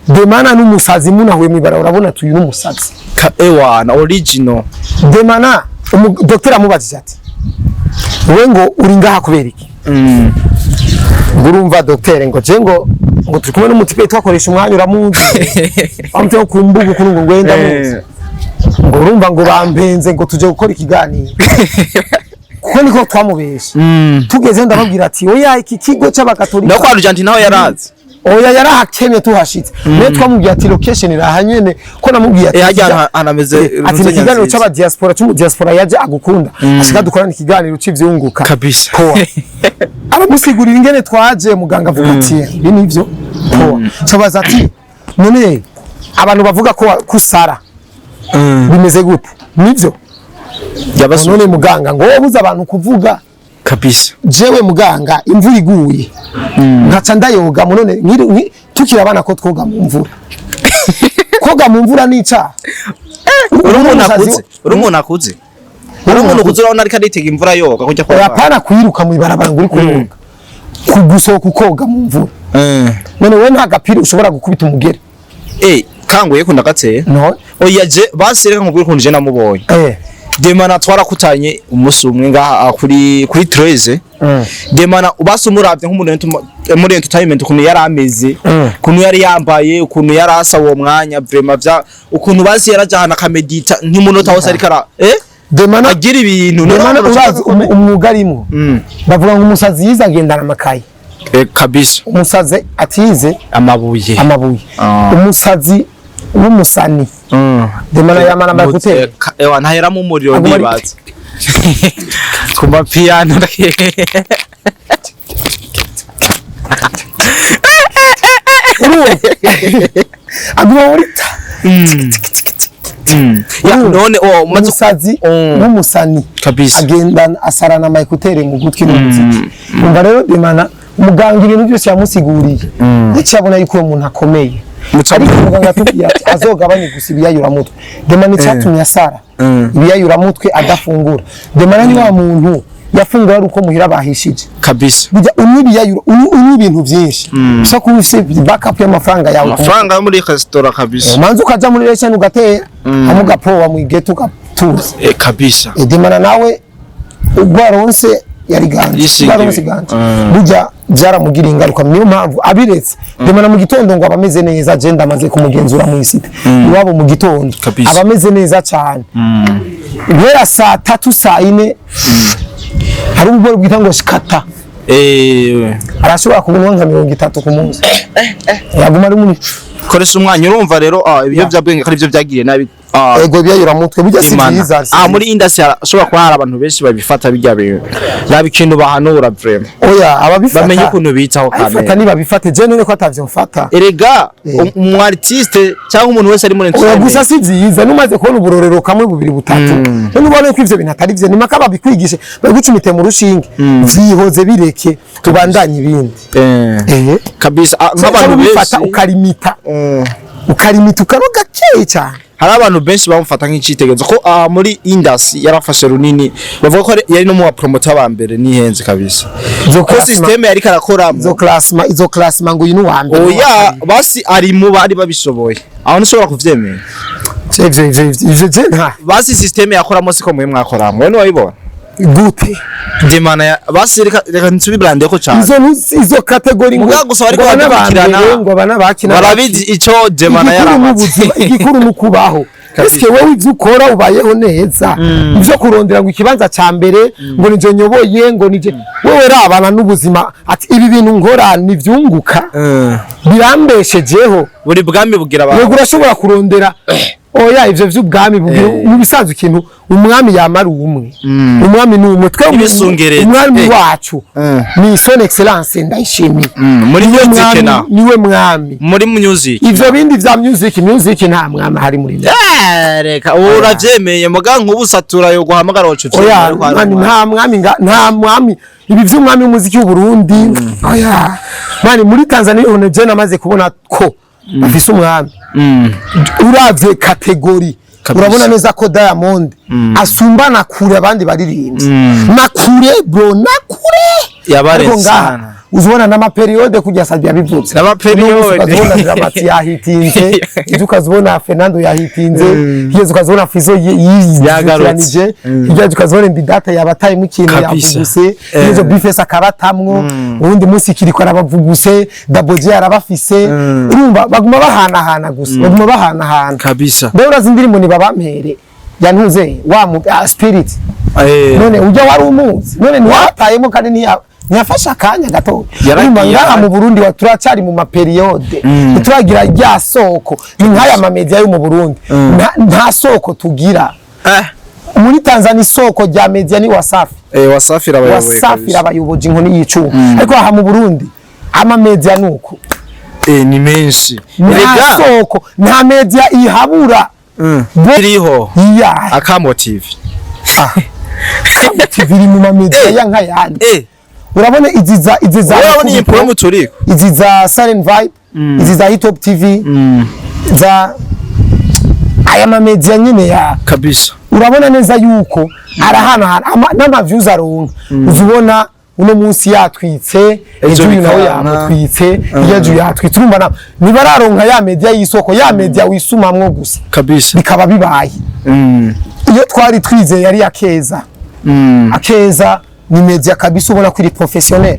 Demana n'umusazi, munahuye mwibara urabona tuyu n'umusazi. Ewana original. Demana docteur amubajije ati: "We ngo uri ngaha kubera iki?" Ngo urumva docteur, ngo je ngo turi kumwe n'umutipe twakoresha umwanya, uramuzi, bamuteye ku mbuga ukuntu, ngo ngwenda muzi, ngo urumva ngo bampenze ngo tuje gukora ikiganiro, kuko niko twamubeshe. Tugeze ndababwira ati: "Oya, iki kigo c'abakatolika." No kwa Argentine naho yarazi. Oya, yarahakemye tuhashitse. Niyo twamubwiye ati location iraha nyene, ko namubwiye ati Eh, hajya hanameze. Ati ni ikiganiro c'aba diaspora, c'umu diaspora yaje agukunda, ashika dukorana ikiganiro c'ivyunguka. Kabisa. Poa, aramusigurira ingene twaje. Muganga avuga ati: "Ibi nivyo, poa." Sobaza ati: "None abantu bavuga ko kusara bimeze gute, nivyo?" Yabasu. None muganga, ngo wobuze abantu kuvuga? Kabisa. Jewe muganga, imvura iguye nkaca ndayoga. None tukiri abana ko twoga mu mvura, koga mu mvura ni icaha? Uri umuntu akuze, uri umuntu akuze, uri umuntu akuze, urabona ariko aritega imvura yoga kujya kwa. Oya, kwiruka mu ibarabara ngo uri kuyoga, kugusohoka ukoga mu mvura. None wowe nta gapira ushobora gukubita umugere? Eh, kanguye ko ndagateye. No. Oya, je basi reka nkubwire ukuntu je namubonye. Demana twarakutanye umunsi umwe ngaha kuri 13. Demana basi umuravye nk'umuntu muri entertainment, ukuntu yari ameze, ukuntu yari yambaye, ukuntu yari asa uwo mwanya, vraiment vya ukuntu basi yarajana akamedita nk'umunota wose ariko ara Demana agira ibintu. Demana urazi umwuga arimwo, bavuga ngo umusazi yize agendana amakaye. Eh, kabisa. Umusazi atize amabuye. Amabuye. Ah. Umusazi w'umusani. Demana yamara ama écouteurs. Ewa, ntaheramo umuriro. Aguma Ndibaza ku mapiyano. Urumva aguma muri ta. Ya, none o umaze Umusazi w'umusani Kabisa. agendana, asarana ama écouteurs mu gutwi n'umuziki. Umva rero, Demana umuganga ibintu byose yamusiguriye, yaciye abona yuko uwo muntu akomeye. Ariko muganga atubwiye ati azogabanye gusa ibiyayuramutwe. Demana icyatumye asara, ibiyayuramutwe, adafungura. Demana ni wa muntu yafungura ari uko muhira bahishije. Kabisa. Burya unywa ibiyayura, unywa ibintu byinshi, ushobora kuba ufise backup y'amafaranga yawe. Amafaranga yo muri resitora, kabisa. Umanza ukaja muri restaurant ugatera, hamwe ugapowa mu igeto ugatuza. Eh, kabisa. Demana nawe ubwo aronse yari ganje. Yishingiwe. Ubwo aronse ganje, burya byaramugiriye ingaruka. Niyo mpamvu abiretse. Demana mu gitondo ngo aba ameze neza. Je ndamaze kumugenzura mu isite iwabo mu gitondo. Kabisa. Aba ameze neza cyane. Guhera saa 3, saa 4, hari ubwo bwita ngo shikata. Arashobora kunywa nka 30 ku munsi, yaguma ari muri Koresha umwanya. Urumva rero ibiyobyabwenge ko arivyo byagiriye nabi Ego, byayuramutwe burya si Imana. byiza, si Muri industry ashobora kuba hari abantu benshi babifata bijya bintu. Raba ikintu bahanura vraiment. Oya, ababifata Bamenye ukuntu bitaho abifata kamere. Nibabifate, je none ko atavyo mfata? Erega umu artiste cyangwa umuntu wese ari muri Oya, entertainment. gusa si byiza. Numaze kubona uburorero kamwe, bubiri, butatu, none ubona ko ivyo bintu atari vyo, nimaka babikwigishe, babigucumite mu rushinge, vyihoze, bireke, tubandanye ibindi. Kabisa. Nk'abantu Nk'abantu bifata benshi ukarimita, ukarimita ukaroga gakeye cyane. Hari abantu benshi bamufata nk'icitegererezo ko muri industry yarafashe runini, bavuga ko yari no mu ba promoter ba mbere nihenze kabisa. Izo Ko system yari karakoramo. Izo classement, izo classement ngo uyu ni uwa mbere. Oya, basi ari mu bari babishoboye, aho ntushobora kuvyemera? Ivyo je nta Basi system yakoramo siko mwe mwakoramo, wewe ntiwabibona? Gute? Demana ya basi reka nsubibrande ko cyane. Izo catégories ngo Mugabo gusa bariko ngo abana ba barakurikirana. mbere, ngo abana bakina. Barabizi ico Demana Igikuru yaramaze. n'ubuzima, igikuru ni ukubaho. Kabisa. Eske wowe ivyo ukora ubayeho neza? Ivyo kurondera ngo ikibanza ca mbere, ngo nije nyoboye, ngo nije, wewe rabana n'ubuzima ati ibi bintu nkora nivyunguka, birambeshejeho. Buri bwami bugira abantu. Yego, urashobora kurondera. Oya, ivyo vy'ubwami bugira mu bisanzwe ikintu umwami yamara umwe, umwami ni umwe, twe Ibisungerezi. umwami wacu ni Son Excellence Ndayishimiye. Muri Niwe music mwami, na niwe mwami. Muri music. Ivyo bindi vya music nta mwami hari muri byo. Reka, ubu uravyemeye, muga nk'ubu satura yo guhamagara wacu. Oya mwami, nta mwami nta mwami, ibi vy'umwami w'umuziki w'u Burundi, oya mani. Muri Tanzania ubu je namaze kubona ko bafise umwami. Uravye catégorie, urabona neza ko Diamond asumbana kure abandi baririmbyi, na kure bro, na kure. Yabarenze Ariko ngaha sana. uzibona n'ama période kujya Sabye yabivuze. N'ama période. Ukazibona Dramati yahitinze ejo, ukazibona Fernando yahitinze hirya, ukazibona Fizo Yagarutse. yiziranije hirya, ukazibona Mbidata yabatayemo ikintu, yavuguse hirya, Bifes akabatamwo uwundi munsi, Kiriko arabavuguse, Daboje arabafise. Urumva baguma bahanahana gusa, baguma bahanahana. Mbe urazi indirimbo ni babampere yantuze wa mu spirit? None ujya wari umuzi, none ntiwatayemo kandi ntiyafashe akanya gato. Yaragiye. Urumva ngaha mu Burundi wa turacyari mu ma période, ntituragira rya soko. Ni nk'aya ma média yo mu Burundi, nta soko tugira. Muri Tanzania isoko rya media ni Wasafi. Wasafi irabayoboye. Wasafi irabayoboje inkoni y'icuma, ariko aha mu Burundi ama media nuko Ni menshi. Nta Erega soko, nta media ihabura. Iriho. Ya. Akamo TV. TV iri mu ma media ya nk'ayandi. Urabona izi za Urabona iyi promo turiko. Izi za Silent Vibe, izi za Hitop TV, za aya ma media nyine ya urabona neza yuko arahanahana n'ama views aronka. Uzubona uno munsi yatwitse, ejo uyu nawe bikana. yamutwitse, iyo ejo yatwitse. Urumva na ntibararonka ya media y'isoko, ya media wisumamwo gusa bikaba bibaye. Iyo twari twizeye yari Akeza. Akeza ni media kabisa, ubona ko iri professionnel,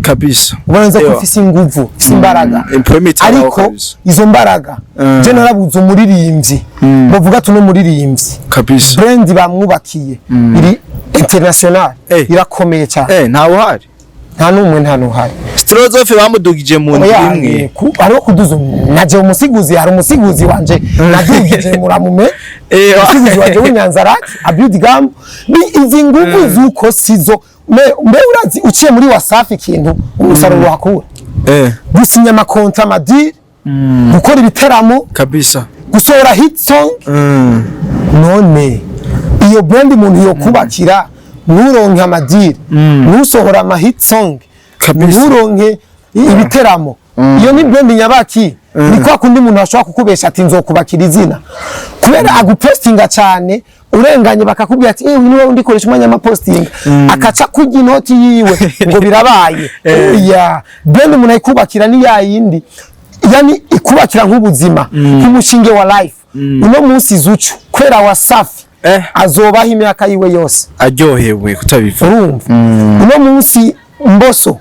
ubona neza ko ifise inguvu, ifise imbaraga. Employment iraho. Ariko izo mbaraga, je narabuze umuririmbyi bavuga ati uno muririmbyi brand bamwubakiye iri international, irakomeye cyane. Ntawe uhari. Nta n'umwe, nta n'uhari. Strozofe bamudugije mu ndwi Oya, imwe. Hariho kuduza naje umusiguzi, hari umusiguzi wanje nadugije muramume, umusiguzi wanje w'Inyanzaraki Abudi Gam. Ni izi nguvu zuko sizo mbe urazi uciye muri Wasafi ikintu umusaruro wakura, gusinya ama contrats, ama deal, gukora ibiteramo, gusohora hit song. None iyo brand umuntu yokubakira, nturonke ama deal, ntusohora ama hit song, nturonke ibiteramo, iyo ni brand nyabaki? Ni kwa kundi umuntu ashobora kukubesha ati nzokubakira izina kubera agupostinga cyane, urenganye bakakubwira ati eh, niwe undi koresha umwanya amapostinga, akaca kurya inoti yiwe ngo birabaye. Oya, brand umuntu ayikubakira ni ya yindi, yani ikubakira nk'ubuzima, nk'umushinge wa life. Uno munsi Zucu kwera Wasafi azobaho imyaka yiwe yose aryohewe kutabivuga. Urumva uno munsi Mboso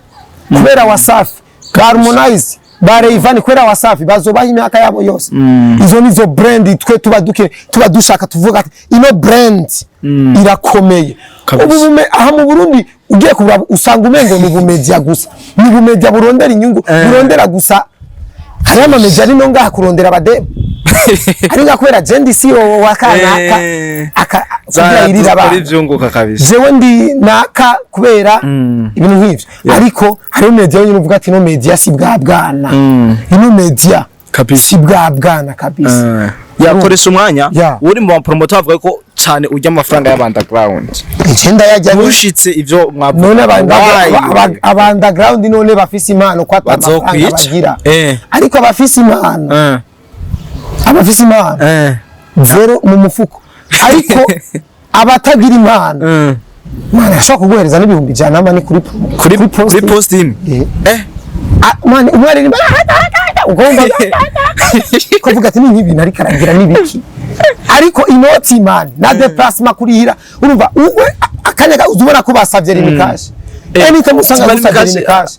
kubera Wasafi, ba Harmonize, ba Rayvanny kubera Wasafi bazobaho imyaka yabo yose. Izo nizo brand twe tuba duke tuba dushaka, tuvuga ati ino brand irakomeye. Ubu aha mu Burundi ugiye kuraba usanga umengo ni ubumedia gusa, ni ubumedia burondera inyungu, burondera gusa. Hariho ama media ari no ngaha kurondera abademu, ari ngaha kubera je ndi CEO wa kanaka, aka kugira yirira Zara abana. ivyunguka kabisa. Jewe ndi naka kubera ibintu nk'ivyo. Ariko hariho media yonyine uvuga ati ino media si bwa bwana, ino media si bwa bwana kabisa. Yakoresha umwanya uri mu promoter, avuga ko cyane urya amafaranga y'aba underground. Icenda yajya Ushitse ivyo mwavuga. None Why? aba underground none bafise impano ko ata amafaranga Bazokwica. bagira? Ariko abafise impano, abafise impano zero mu mufuko, ariko abatagira impano, mana, ashobora kuguhereza n'100,000 ama ni kuri kuri post imwe. Ah, man, umwe aririmba ugomba kuvuga ati ni nk'ibintu ariko aragira n'ibiki, ariko inoti man na déplacement kurihira, urumva uwe akanya uzubona ko basavye Lumicash, anytime usanga Lumicash, gusavye Lumicash.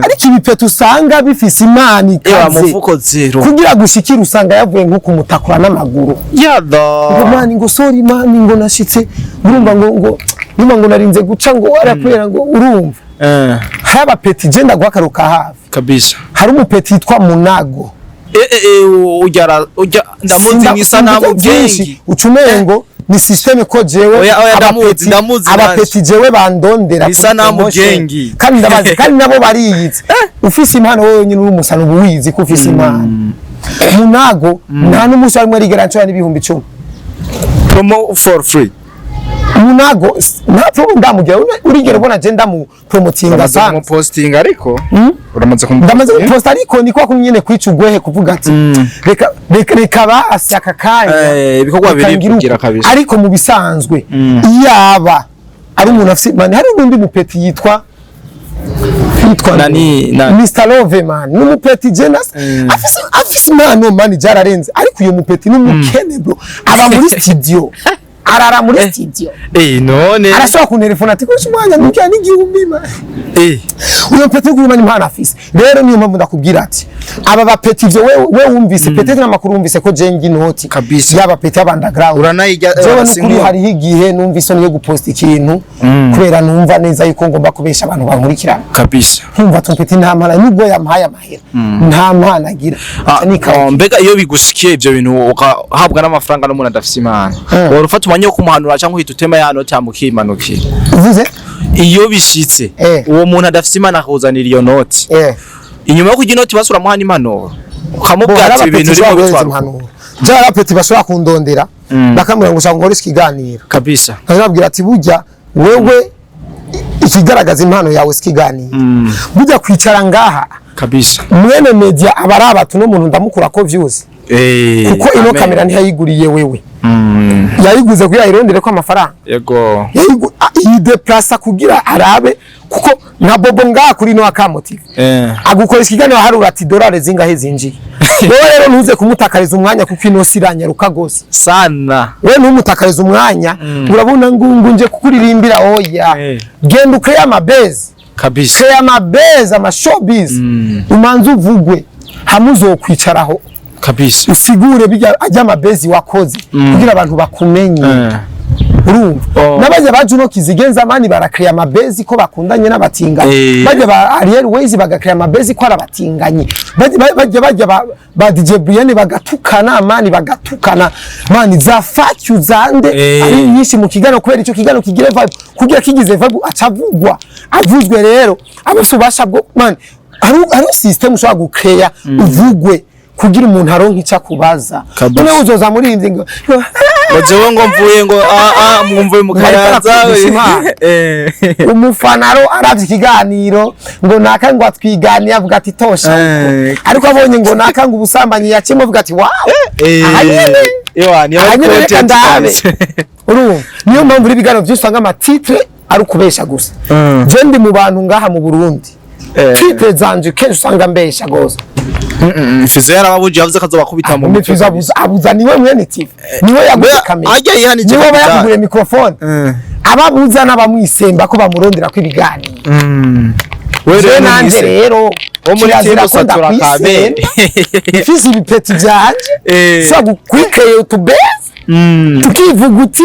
Ariko ibipeto usanga bifise imana Ewa ikaze mufuko zero. Kugira gushikira usanga yavuye nko kumutakura n'amaguru, Yada. ngo man, ngo sorry man, ngo nashitse, urumva ngo urumva ngo narinze guca ngo arakwera ngo urumva. Hari aba petit, je ndaguha akaruka hafi. Hari umu petit yitwa Munago. Ujya ujya ndamuzi mu isanamu byinshi, ucumengo ni système ko jewe Oya, oya, ndamuzi, ndamuzi nanje. Abapeti jewe bandondera kuri Isanamu promotion. gengi. Kandi ndabazi, kandi nabo bariyitse. Ufise impano wowe nyine uri umusana, uba wizi ko ufise impano. Munago nta n'umunsi warimwe arigera nshora n'10,000. Promo for free. Munago nta promo ndamugira. Urigera ubona je ndamupromotinga Uramaze sana? kumupostinga, ariko uramaze Ndamaze kumupostinga. guposta, ariko ni kwa nyene kwica ugwehe, kuvuga ati reka reka reka basi aka kanya Ibikorwa reka biri ngire kugira uko. kabisa. Ariko mu bisanzwe iyaba ari umuntu afise man, hari n'undi mupeti yitwa Nani Mr Love man, ni umupeti jenas afise impano man, byararenze. Ariko uyo mupeti ni umukene bro, aba muri studio, arara muri studio. None Arashobora kuntelefona ati koresha umwanya ndukiya n'1000 man. Uyo mpeti uri impano afise rero, niyo mpamvu ndakubwira ati aba bapeti ivyo we wumvise peut-être n'amakuru wumvise ko jengi inoti Kabisa. yaba peti y'aba underground. Uranayijya. Jewe nukuri hariho igihe numva isoni yo guposta ikintu, kubera numva neza yuko ngomba kubesha abantu bankurikirana. Nkumva tumpeti nta mpana, nubwo yampaye amahera nta mpana agira. Ah, mbega iyo bigushikiye ivyo bintu, ugahabwa n'amafaranga n'umuntu adafise impano, wari ufata umwanya wo kumuhanura cyangwa uhita utema ya noti mukimanukira? Uvuze? Iyo bishitse uwo muntu adafise impano akuzanira iyo noti, inyuma yo kurya inoti basi uramuha n'impanuro, ukamubwira ati ibi bintu urimo bitwara uku. Impanuro jewe abapeti bashobora kundondera bakambwira ngo ushaka ngore ikiganiro, nkababwira ati burya wewe ikigaragaza impano yawe si ikiganiro, burya kwicara ngaha mwene media aba ari abatu n'umuntu ndamukura ko vyose, kuko ino Amen. kamera ntiyayiguriye wewe, yayiguze kugira ayirondere ko amafaranga. Yideplasa kugira arabe, kuko nka Bobo ngaha kuri ino akamotive agukoresha ikiganiro harura ati dolari zingahe zinjiye. Wowe rero ntuze kumutakariza umwanya, kuko ino si iranyaruka gose. Sana. We ntumutakarize umwanya, urabona ngungu nje kukuririmbira, oya. Genda ukreye amabezi, kreye amabezi, amashowbiz, umanze uvugwe hamwe uzokwicaraho, usigure bijya ajya amabezi wakoze kugira abantu bakumenye. Urumva? Oh. N'abajya ba Juno Kizigenza man barakreya amabezi ko bakundanye n'abatinganyi, bajya ba Ariel Ways bagakreya amabezi ko ari abatinganyi, bajya ba DJ Brian bagatukana man, bagatukana man, za fuck you zande ari nyinshi mu kiganiro, kubera icyo kiganiro kigire vibe, kugira kigize vibe acavugwa. Avuzwe rero abafite ububasha bwo man, hari system ushobora gukreya uvugwe kugira umuntu aronke icyo akubaza. None uzoza muri iyi ngo Ngo jewe ngo mvuye ngo mwumvuye mu Ngo ariko Kayanza. arakwigisha impano. Umufana ro aravye ikiganiro ngo naka ngo atwiganiye, avuga ati tosha. Ariko abonye ngo naka ngo ubusambanyi yakimo, avuga ati wow, aha nyene, Ewa niyo aha nyene reka content ndabe. kabisa. Urumva, niyo mpamvu uri ibiganiro byinshi usanga ama titre ari ukubesha gusa. Je ndi mu bantu ngaha mu Burundi, titre zanje kenshi usanga mbesha gose. Fizo yarababujije, yavuze ko azobakubita mu mutwe. Fizo abuza, abuza niwe mwene TV, niwe yaguze kamera, Ajya yihanije niwe aba kapitali. yakuguriye microphone. Ababuza n'abamwisemba ko bamurondera ko ibiganiro. Wewe Je rero nanje numvise. rero Wo muri kirazira timu ko satura ndakwisemba. kamere. Mfise ibipeti vyanje, ushobora kwikeye utubezi, tukivuga uti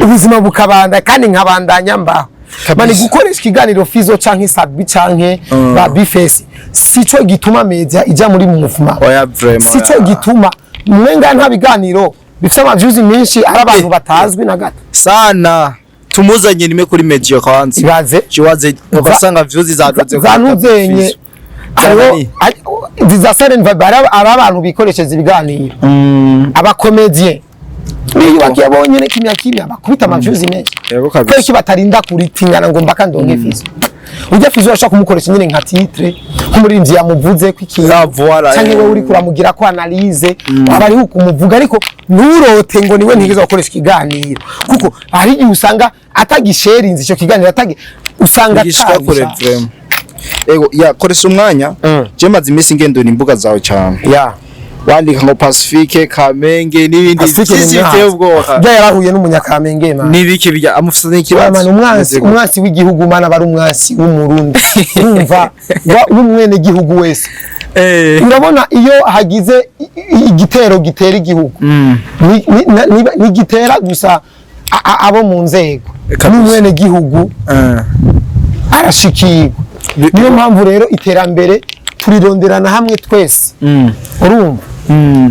ubuzima bukabanda kandi nkabandanya mbaho. Man, gukoresha ikiganiro Fizo canke Sabi canke ba Bifesi sico gituma media ija muri movement. Oya, vraiment. Sico Oya. gituma mwenga nta biganiro bifite ama views menshi ari abantu batazwi na gato. Sana tumuzanye nimwe kuri media kwanza. Ibaze. Kiwaze ugasanga views zaduze. Zanuzenye hariho Nani? za Silent Vibe, ari abantu bikoreshereza ibiganiro, aba comédien biyubakiye bonyene kimya kimya, bakubita ama views menshi. Yego kabisa. Kubera iki batarinda kuritingana ngo mbaka ndonke Fizo? Ujya Fizo urashobora kumukoresha nyine nka titre, nk'umuririmbyi yamuvuze ko ikintu, Ah, voilà, canke wowe uriko uramugira ko analyse aba ari kumuvuga, ariko nturote ngo niwe ntigeze gukoresha ikiganiro, kuko hari igihe usanga atagisherinze ico kiganiro, atagi usanga Gishika kure. atabishaka. Vraiment. Ego ya koresha umwanya. Je maze iminsi ngendura imbuga zawe cyane. Wandika ngo Pacifique Kamenge n'ibindi Pacifique ni byinshi umwansi. biteye ubwoba. Bya yarahuye n'umunyakamenge man. N'ibiki bijya amufisa n'ikibazo. Man, umwansi, umwansi w'igihugu man, aba ari umwansi w'umurundi, urumva, w'umwene gihugu wese. Urabona iyo hagize igitero gitera igihugu, ntigitera gusa abo mu nzego, n'umwene gihugu arashikirwa. Niyo mpamvu rero iterambere turironderana hamwe twese. Urumva,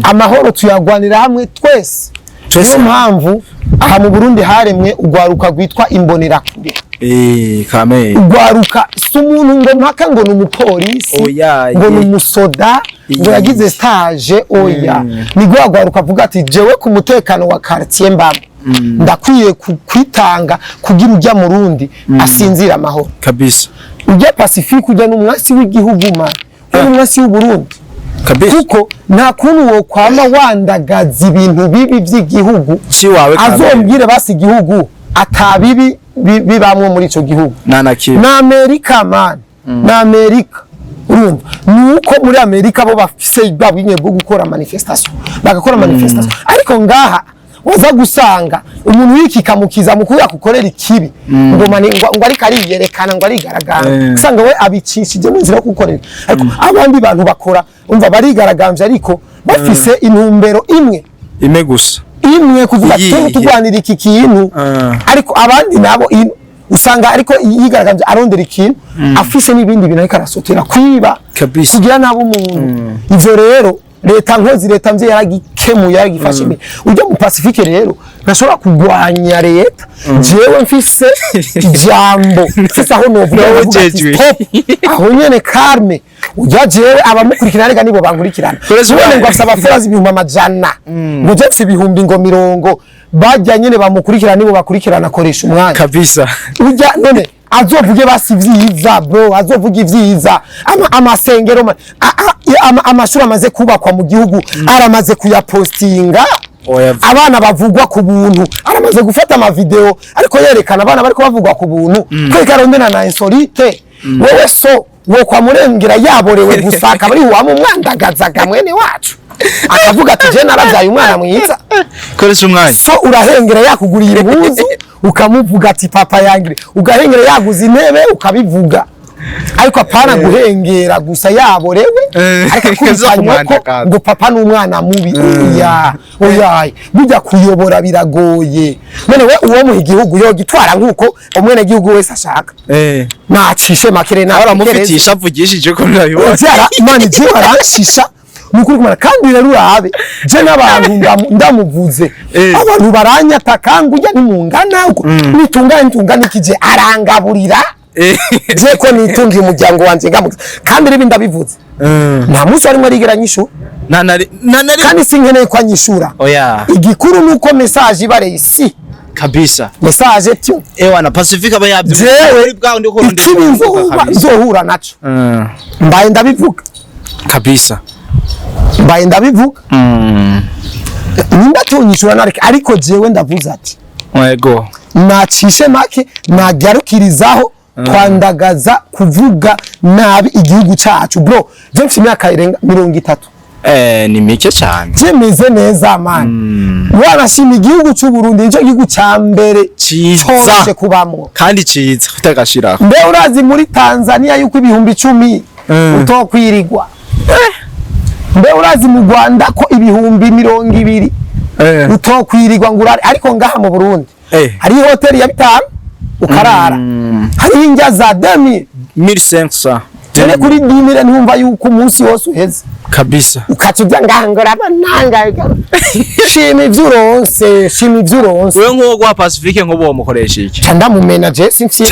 amahoro tuyagwanira hamwe twese. Twese. Niyo mpamvu aha mu Burundi haremwe urwaruka rwitwa Imbonerakure. Eh, Kamenge. Urwaruka si umuntu ngo mpaka ngo ni umupolisi, Oya, ngo ni ye. umusoda, ngo Iye. yagize stage. Oya, ni rwa rwaruka avuga ati: "Jewe ku mutekano wa quartier mbamo ndakwiye kwitanga kugira ujya murundi asinzira amahoro." Ujya Pacifique, ujya n'umwasi w'igihugu, man, ujya n'umwasi w'Uburundi. Kuko nta kuntu wokwama wandagaza ibintu bibi by'igihugu. Ciwawe, Kamenge. Azombwire basi igihugu atabibi bibamwo muri ico gihugu. Nta na kimwe. Na Amerika, man, na Amerika. Urumva, nuko muri Amerika bo bafise bwa bwinye bwo gukora manifestation, bagakora manifestation, ariko ngaha waza gusanga umuntu yikikamukiza mu kuya kukorera ikibi ngo ngo ariko ariyerekana, ngo arigaragara. Usanga we abicishije mu nzira yo kugukorera, ariko abandi bantu bakora, umva, barigaragambye ariko bafise intumbero imwe. Ime gusa. Imwe, kuvuga ati: Iyihe? "Turwanira iki kintu." Ariko abandi nabo usanga ariko yigaragambye arondera ikintu, afise n'ibindi bintu ariko arasotera kwiba, kugira nabi umuntu. Ivyo rero leta nkozi, leta mvye yaragikemuye, yaragifashe imbere. Ujya mu Pacifique rero ntashobora kugwanya leta. Jewe mfise ijambo, mfise aho novuga, Nawe ndavuga ati: ujejwe. "Stop aho nyene, calme." Ujya jewe abamukurikirana rega nibo bankurikirana. Koresha Tubone ngo umwanya. afise abafollowers 100,000, ngo je mfise ibihumbi ngo mirongo, bajya nyene bamukurikirana nibo bakurikirana. Akoresha umwanya. Ujya none azovuge basi ivyiza, bro, azovuge ivyiza. Amasengero amashuri amaze kubakwa mu gihugu aramaze kuyapostinga. Oya. Abana bavugwa ku buntu, aramaze gufata amavideo ariko yerekana abana bariko bavugwa ku buntu. Kwereka arondera na insolite. Wewe so wo kwa murengera yaborewe gusa, akaba ari wamumwandagazaga mwene wacu, akavuga ati: "Je naravyaye umwana mwiza." Koresha umwanya. So urahengera yakuguriye impuzu ukamuvuga ati: "Papa yangire." Ugahengera yaguze intebe ukabivuga, ariko apana guhengera gusa yaborewe, ariko akubita kaza nyoko kumwandagaza. ngo papa n'umwana mubi. Oya, oya, burya kuyobora biragoye. None we uwo muha igihugu yogitwara nkuko umwene gihugu wese ashaka? Nacishe makere. Aramufitiye avugishije ko nabibona. Vyara Imana, je baranshisha nukuri kumara. Kandi rero urabe, je n'abantu ndamuvuze, abantu baranyataka ngo ujya nimungana uko nitungane nitungane ikije arangaburira. Je ko nitungiye umuryango wanje ngamuze, kandi rero ndabivuze, nta munsi warimwe arigera nyishura. Nta nari nta nari. Kandi sinkeneye ko anyishura. Oya. Igikuru nuko message ibare isi. Message tyo. Ewana, Pacifique aba yabyumva Jewe muri bwa ndi ko ikibi nzohura naco, mbaye ndabivuga. Mbaye ndabivuga, nimba tonyishura nareke, ariko jewe ndavuze ati: "Nacishe make, nagarukirizaho kwandagaza, kuvuga nabi igihugu cyacu." Bro, je mfite imyaka irenga 30. Eh, ni mike cyane. Je meze neza, man. Wanashima igihugu cy'u Burundi nicyo gihugu cya mbere Ciza. coroshe kubamwo. Kandi ciza utagashiraho. Mbe urazi muri Tanzania yuko 10,000 utokwirirwa? Mbe urazi mu Rwanda ko 20,000 utokwirirwa ngo urare? Ariko ngaha mu Burundi hariho hoteli ya bitanu ukarara, hariho indya za 2000. 1500. None kuri 10,000 ntumva yuko umunsi wose uheze? Ukaca ujya ngaha ngo urabona, shima ivyo uronse, shima ivyo uronse. Wewe nk'uwo guha Pacifique nk'uwo womukoresha iki? Ca ndamumena. Je simfye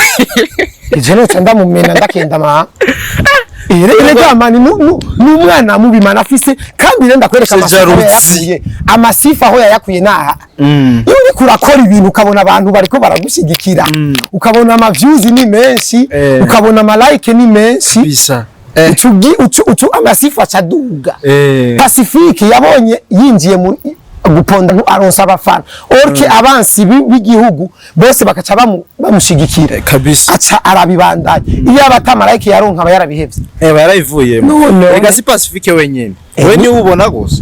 ije no ca ndamumena, ndakenda ma erega mani ni umwana mubi, mana afise. Kandi rero ndakwereka Afise amasifa aho jalousie. yayakuye, amasifa aho yayakuye naha. Iyo uriko urakora ibintu ukabona abantu bariko baragushyigikira, ukabona ama views ni menshi, ukabona ama like ni menshi, Bisa. ucu amasifa acaduga. Pacifique yabonye yinjiye mu guponda aronsa abafana orke, abansi b'igihugu bose bakaca bamushigikira. Aca arabibandanya. Iyo aba atamarayike yaronka aba yarabihevye. Barayivuyemo. None. Rega si Pacifique wenyine. We niwe ubona gusa.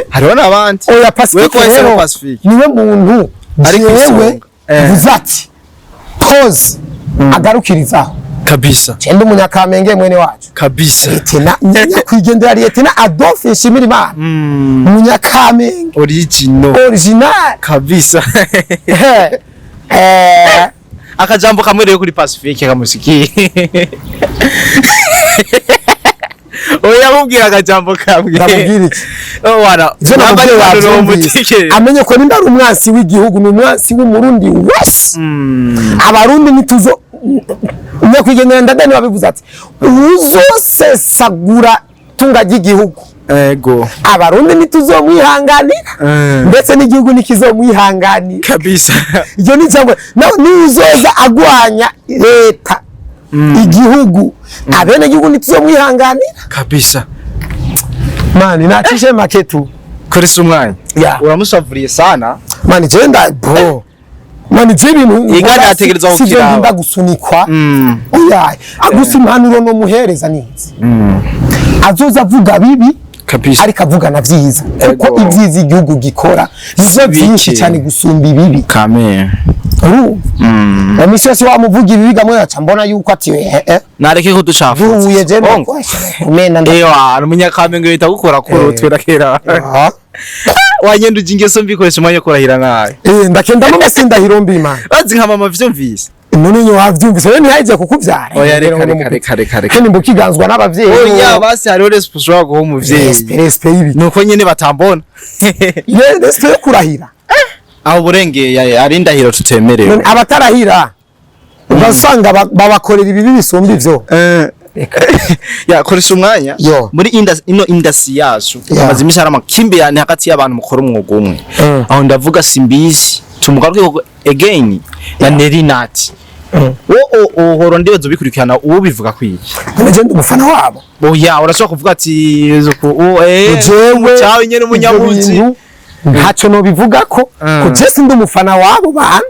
Hariho n'abandi. Oya, We Pacifique ko wahisemo rero Pacifique. niwe muntu Ari ku jewe isonga. mvuze ati pause, agarukirizaho. Cenda umunyakamenge mwene wacu. Lieutenant nyakwigendera, Lieutenant Adolphe Nshimirimana, umunyakamenge. Original. Original. Akajambo kamwe rero kuri Pacifique kamusikiye. Oya, mubwira akajambo kamwe. Ndamubwira iki? Oh, wana Ivyo nambari namubwiye impanuro wavyumvise. mutekere. Amenye ko nimba ari umwansi w'igihugu, ni umwansi w'Umurundi wese. Abarundi ntituzo. Nyakwigendera Ndadaye babivuze ati: "Uzosesagura tunga ry'igihugu, abarundi ntituzomwihanganira, ndetse n'igihugu ntikizomwihanganira." Iryo ni ijambo. Nawe niuzoza agwanya leta, igihugu, abenegihugu ntituzomwihanganira. Mani, nacishe make tu. Koresha umwanya. Ya. Uramushavuriye sana. Mani, je nda bro, mani, je ibintu Igana ategerezwa sivyo. kukiraba. Ndinda gusunikwa. Oya, agusa impanuro no muhereza nizi: azoza avuga bibi, ariko avuga na vyiza, kuko ivyiza igihugu gikora nivyo Bike. vyinshi cyane gusumba ibibi. Kame. Urumva, na misi yose wamuvuga ibibi, gamwe aca mbona yuko ati eh eh. Nareke ko ducafuza. Duhuye je Ongo. kumena nda. Ewa, umunyakamenge bita gukora kuri utwera kera. Wanyenda uje ingeso mbi, koresha umwanya wo kurahira nabi. Eh, ndakendamo masindahiro mbi, man. Bazi nka mama vyumvise. None nyo wavyumvise rero, ntihaheze kukuvyara. Oya, reka, reka, reka, reka, reka. Kandi mbukiganzwa n'abavyeyi. Oya, basi hariho respect ushobora guha umuvyeyi. Respect, respect y'ibi? Nuko nyene batambona. Ye, respect yo kurahira? Aho burengeye ari indahiro tutemerewe. None abatarahira ugasanga babakorera ibibi bisumba ivyo. Ya, koresha umwanya. Yo. Muri ino industry yacu hamaze iminsi hari amakimbirane hagati y'abantu mukora umwuga umwe. Aho ndavuga Simbizi, tumugaruke again, na Nerinati. Wo uhora ndibaza ubikurikirana, uwo bivuga kwiki? None je ndi umufana wabo? Oya, urashobora kuvuga ati uko Jewe cyawe nyene umunyamuzi. ivyo bintu ntacyo nobivugako, ko je sindi umufana wabo bantu.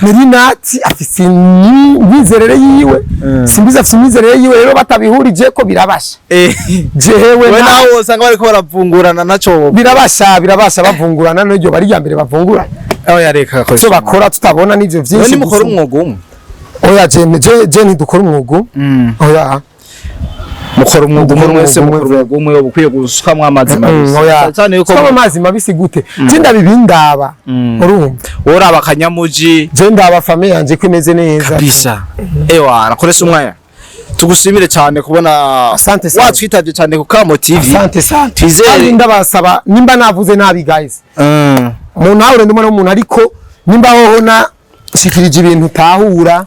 Nerinati afise imyizerere yiwe, Simbizi afise imyizerere yiwe, rero batabihurije ko birabasha. Jewe we nawe usanga bariko baravungurana naco. Birabasha, birabasha, bavungurana n'iryo bari rya mbere bavungurana. Oya, reka. Ivyo bakora tutabona n'ivyo None vyinshi mukora gusumba. umwuga umwe? Oya, je ntidukora umwuga, oya. Mukora umwuga umwe mwese? Umwuga. Mukora umwuga umwe, uba ukwiye gusukamwo amazi mabisi. Oya. Cyane yuko Sukamo amazi mabisi gute? Je ndabibindaba, urumva? Woraba akanyamuji. Je ndaba famille yanje ko imeze neza. Kabisa. Ewa, nakoresha umwanya, tugushimire cyane kubona Asante sana. watwitabye cyane ku Kamo TV. Asante sana. Twizere- Kandi ndabasaba, nimba navuze nabi, guys, umuntu ahure ndimo n'umuntu, ariko nimba hoho na shikirije ibintu utahura,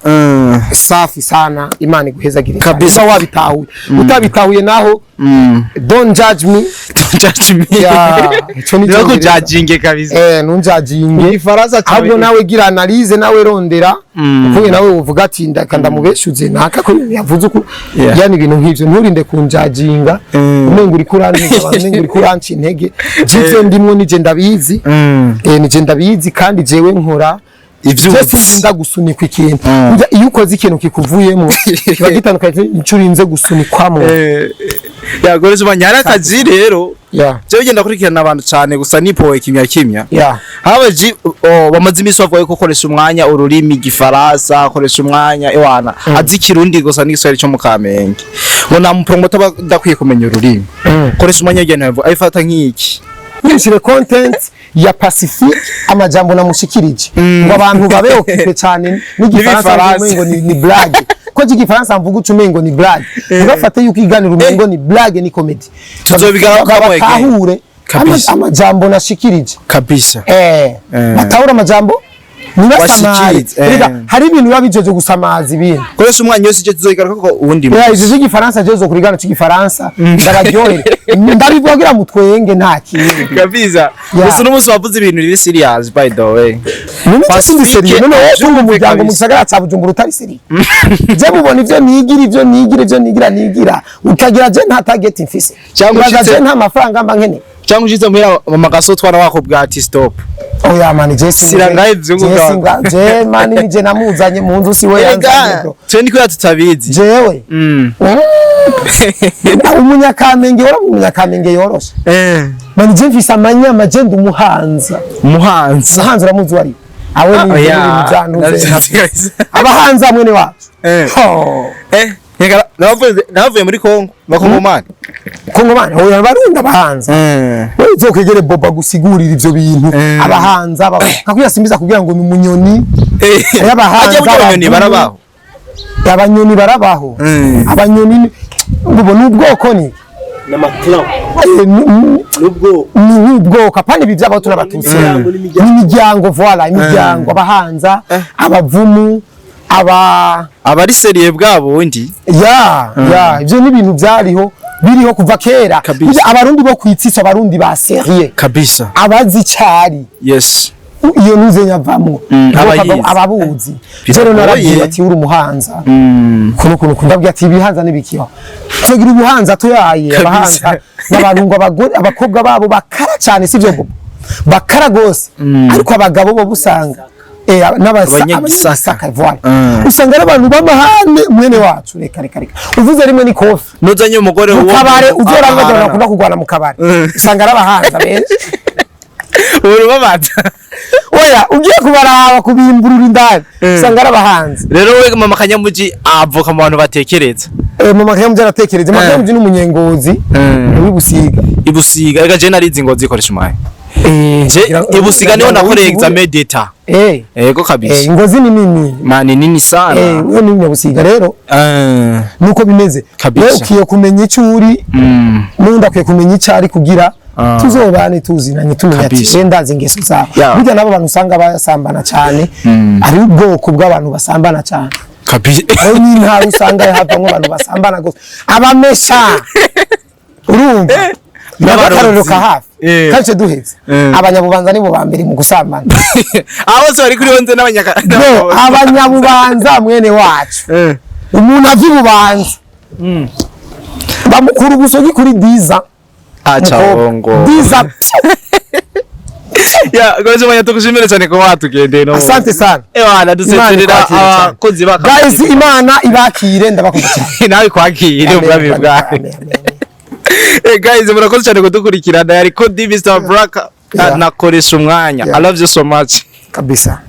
safi sana, Imana iguhezagire. Nimba wabitahuye, utabitahuye naho, don't judge me. Judge me. Ya, ico ni Niba Icongereza. kujudginge kabisa. Eh, ntunjudginge. Igifaransa cyawe. Ahubwo nawe gira analyse, nawe rondera ukuye, nawe uvuga ati ndaka ndamubeshuze naka ko ibintu yavuze uku. Yani ibintu nk'ivyo, nturinde kunjudginga, umenga uriko urantiga abantu, umenga uriko uranca intege. Jivyo ndimwo nije ndabizi. Eh, nije ndabizi, kandi jewe nkora Ivyo je uzi. sinzi gusunikwa ikintu. Burya iyo ukoze ikintu kikuvuyemo kiba gitandukanye n'ico urinze gusunikwamo. Yagoresha umwanya, hari akazi rero. Jewe ugenda kurikirana abantu cyane gusa nipoye kimya kimya. Habaji oh, bamaze iminsi bavuga yuko koresha umwanya ururimi igifaransa, koresha umwanya ewana azi ikirundi gusa n'igiswahili cyo mu Kamenge, ngo nta mupromoter aba adakwiye kumenya ururimi. Koresha umwanya ugenda ayifata nk'iki? Nkurikire content ya Pacifique, amajambo namushikirije, ngo abantu babe occupé cyane n'igifaransa. N'igifaransa. Umengo ni blague, ko igifaransa mvuga uca umengo ni blague. Ntibafate yuko iganiro umengo ni blague, ni comedy. Tuzobigarukamo again. Batahure amajambo nashikirije. Batahura amajambo, ntibasamare. Washikirize, eh. Erega hari ibintu biba bijeje gusamaza ibintu. Koresha umwanya yose icyo tuzobigaruka ko uwundi Ya, munsi. ivyo vy'igifaransa je zo kurigana c'igifaransa ndabaryohere, ndabivuga kugira mutwenge, nta kindi. Gusa uno munsi wavuze ibintu biri serious, by the way. None cyo sindi Pacifique sérieux? None wowe utunga avyumve umuryango mu kabisa. gisagara ca Bujumbura utari sérieux? Je mubona ivyo nigira, ivyo nigira, ivyo nigira nigira, ukagira je nta target mfise? Cyangwa Uraza je nta mafaranga mba nkeneye? Cyangwa ushitse muhira mama gasotwara wakubwira ati stop. Oya mani, je Sira ngaho ivyo je ngubwa. singa je mani, nije namuzanye mu nzu, si we yanzanye Erega bro. twe niko tutabizi. Jewe umunyakamenge wora, umunyakamenge yoroshe. Mani, je mfise amanyama, je ndi umuhanza. Umuhanzi. Umuhanzi uramuzi wari awe ni Oya, ibintu byantuze. navyo kabisa. Abahanza mwene wacu. Ho. Nyagara navuye muri Kongo, bakongomani. Kongomani? Oya, barundi abahanza. Wewe uzokwegere Boba gusigurira ivyo bintu. Abahanza nka kugira ngo ni umunyoni. Hariho abahanza, Ajya abanyoni abavumu. barabaho. Abanyoni barabaho. Abanyoni ubu ni ubwoko ni N'ama clan. N'ubwoko. Ni nk'ubwoko, apana ibi by'abahutu n'abatutsi. N'imiryango, n'imiryango. N'imiryango, voilà, imiryango, abahanza, abavumu, aba Abari sérieux bwabo bundi. Ya, ibyo ni ibintu byariho, biriho kuva kera. Kabisa. Burya abarundi bo kwitsitsa, abarundi ba sérieux, abazi icari, iyo nuze nyavamwo abayizi. Ababuzi. Biragoye. Rero narabwiye ati uri umuhanza kuno kuno, ndabwiye ati ibihanza nibikiho tugira ubuhanza tuyaye. Abahanza n'abantu ngo abagore, abakobwa babo bakara cyane, sivyo ngo bakara gose, ariko abagabo bo busanga Abanyagisaka. abanyagisaka, voilà. Usanga ari abantu b'amahane, mwene wacu. Reka reka reka, uvuze rimwe ni kofi. Nuzanye umugore mu uwo kabare uzora ahanana. abantu bakunda kurwana mu kabare, usanga ari abahanza benshi. Urubabaza. Oya, ugiye kubaraba kubimburura indani, usanga ari abahanzi. Rero we mama Kanyamuji avuka mu bantu batekereza. Mama Kanyamuji aratekereza. Mama Kanyamuji ni umunyengozi w'ibusiga. Ibusiga, reka je narizi ngo zikoresha umwanya. Je ibusiga niho nakoreye examen d'État. Yego kabisa. Ingozi ni nini. Mani nini sana. We ni Nyabusiga rero. Nuko bimeze. Wewe ukwiye kumenya icyo uri, n'undi akwiye kumenya icyo ari kugira tuzobane tuzinanye, tumenya ati ndazi ingeso zawe. Burya nabo bantu usanga basambana cyane, ari ubwoko bw'abantu basambana cyane. Aho n'intara usanga havamo abantu basambana gose, abamesha, urumva? N'abarozi. N'akarorero ka hafi, kace duheze, abanyabubanza nibo ba mbere mu gusambana. Abo bose bari kuri onze n'abanyaka. No, abanyabubanza, mwene wacu, umuntu ava ibubanza bamukura ubusogi kuri 10. Acha bongo. 10. Ya, goje manya, tukushimire cyane ko watugendeye no. Asante sana. Ewana Imana dusezerera ikwakire cyane. abakozi ba Guys, Imana ibakire, ndabakunda cyane. Nawe kwakire Amen, ubwami amen, bwawe. amen, amen. Guys, murakoze cyane kudukurikirana. Yari Kodi Mr Black, nakoresha umwanya. I love you so much. Kabisa.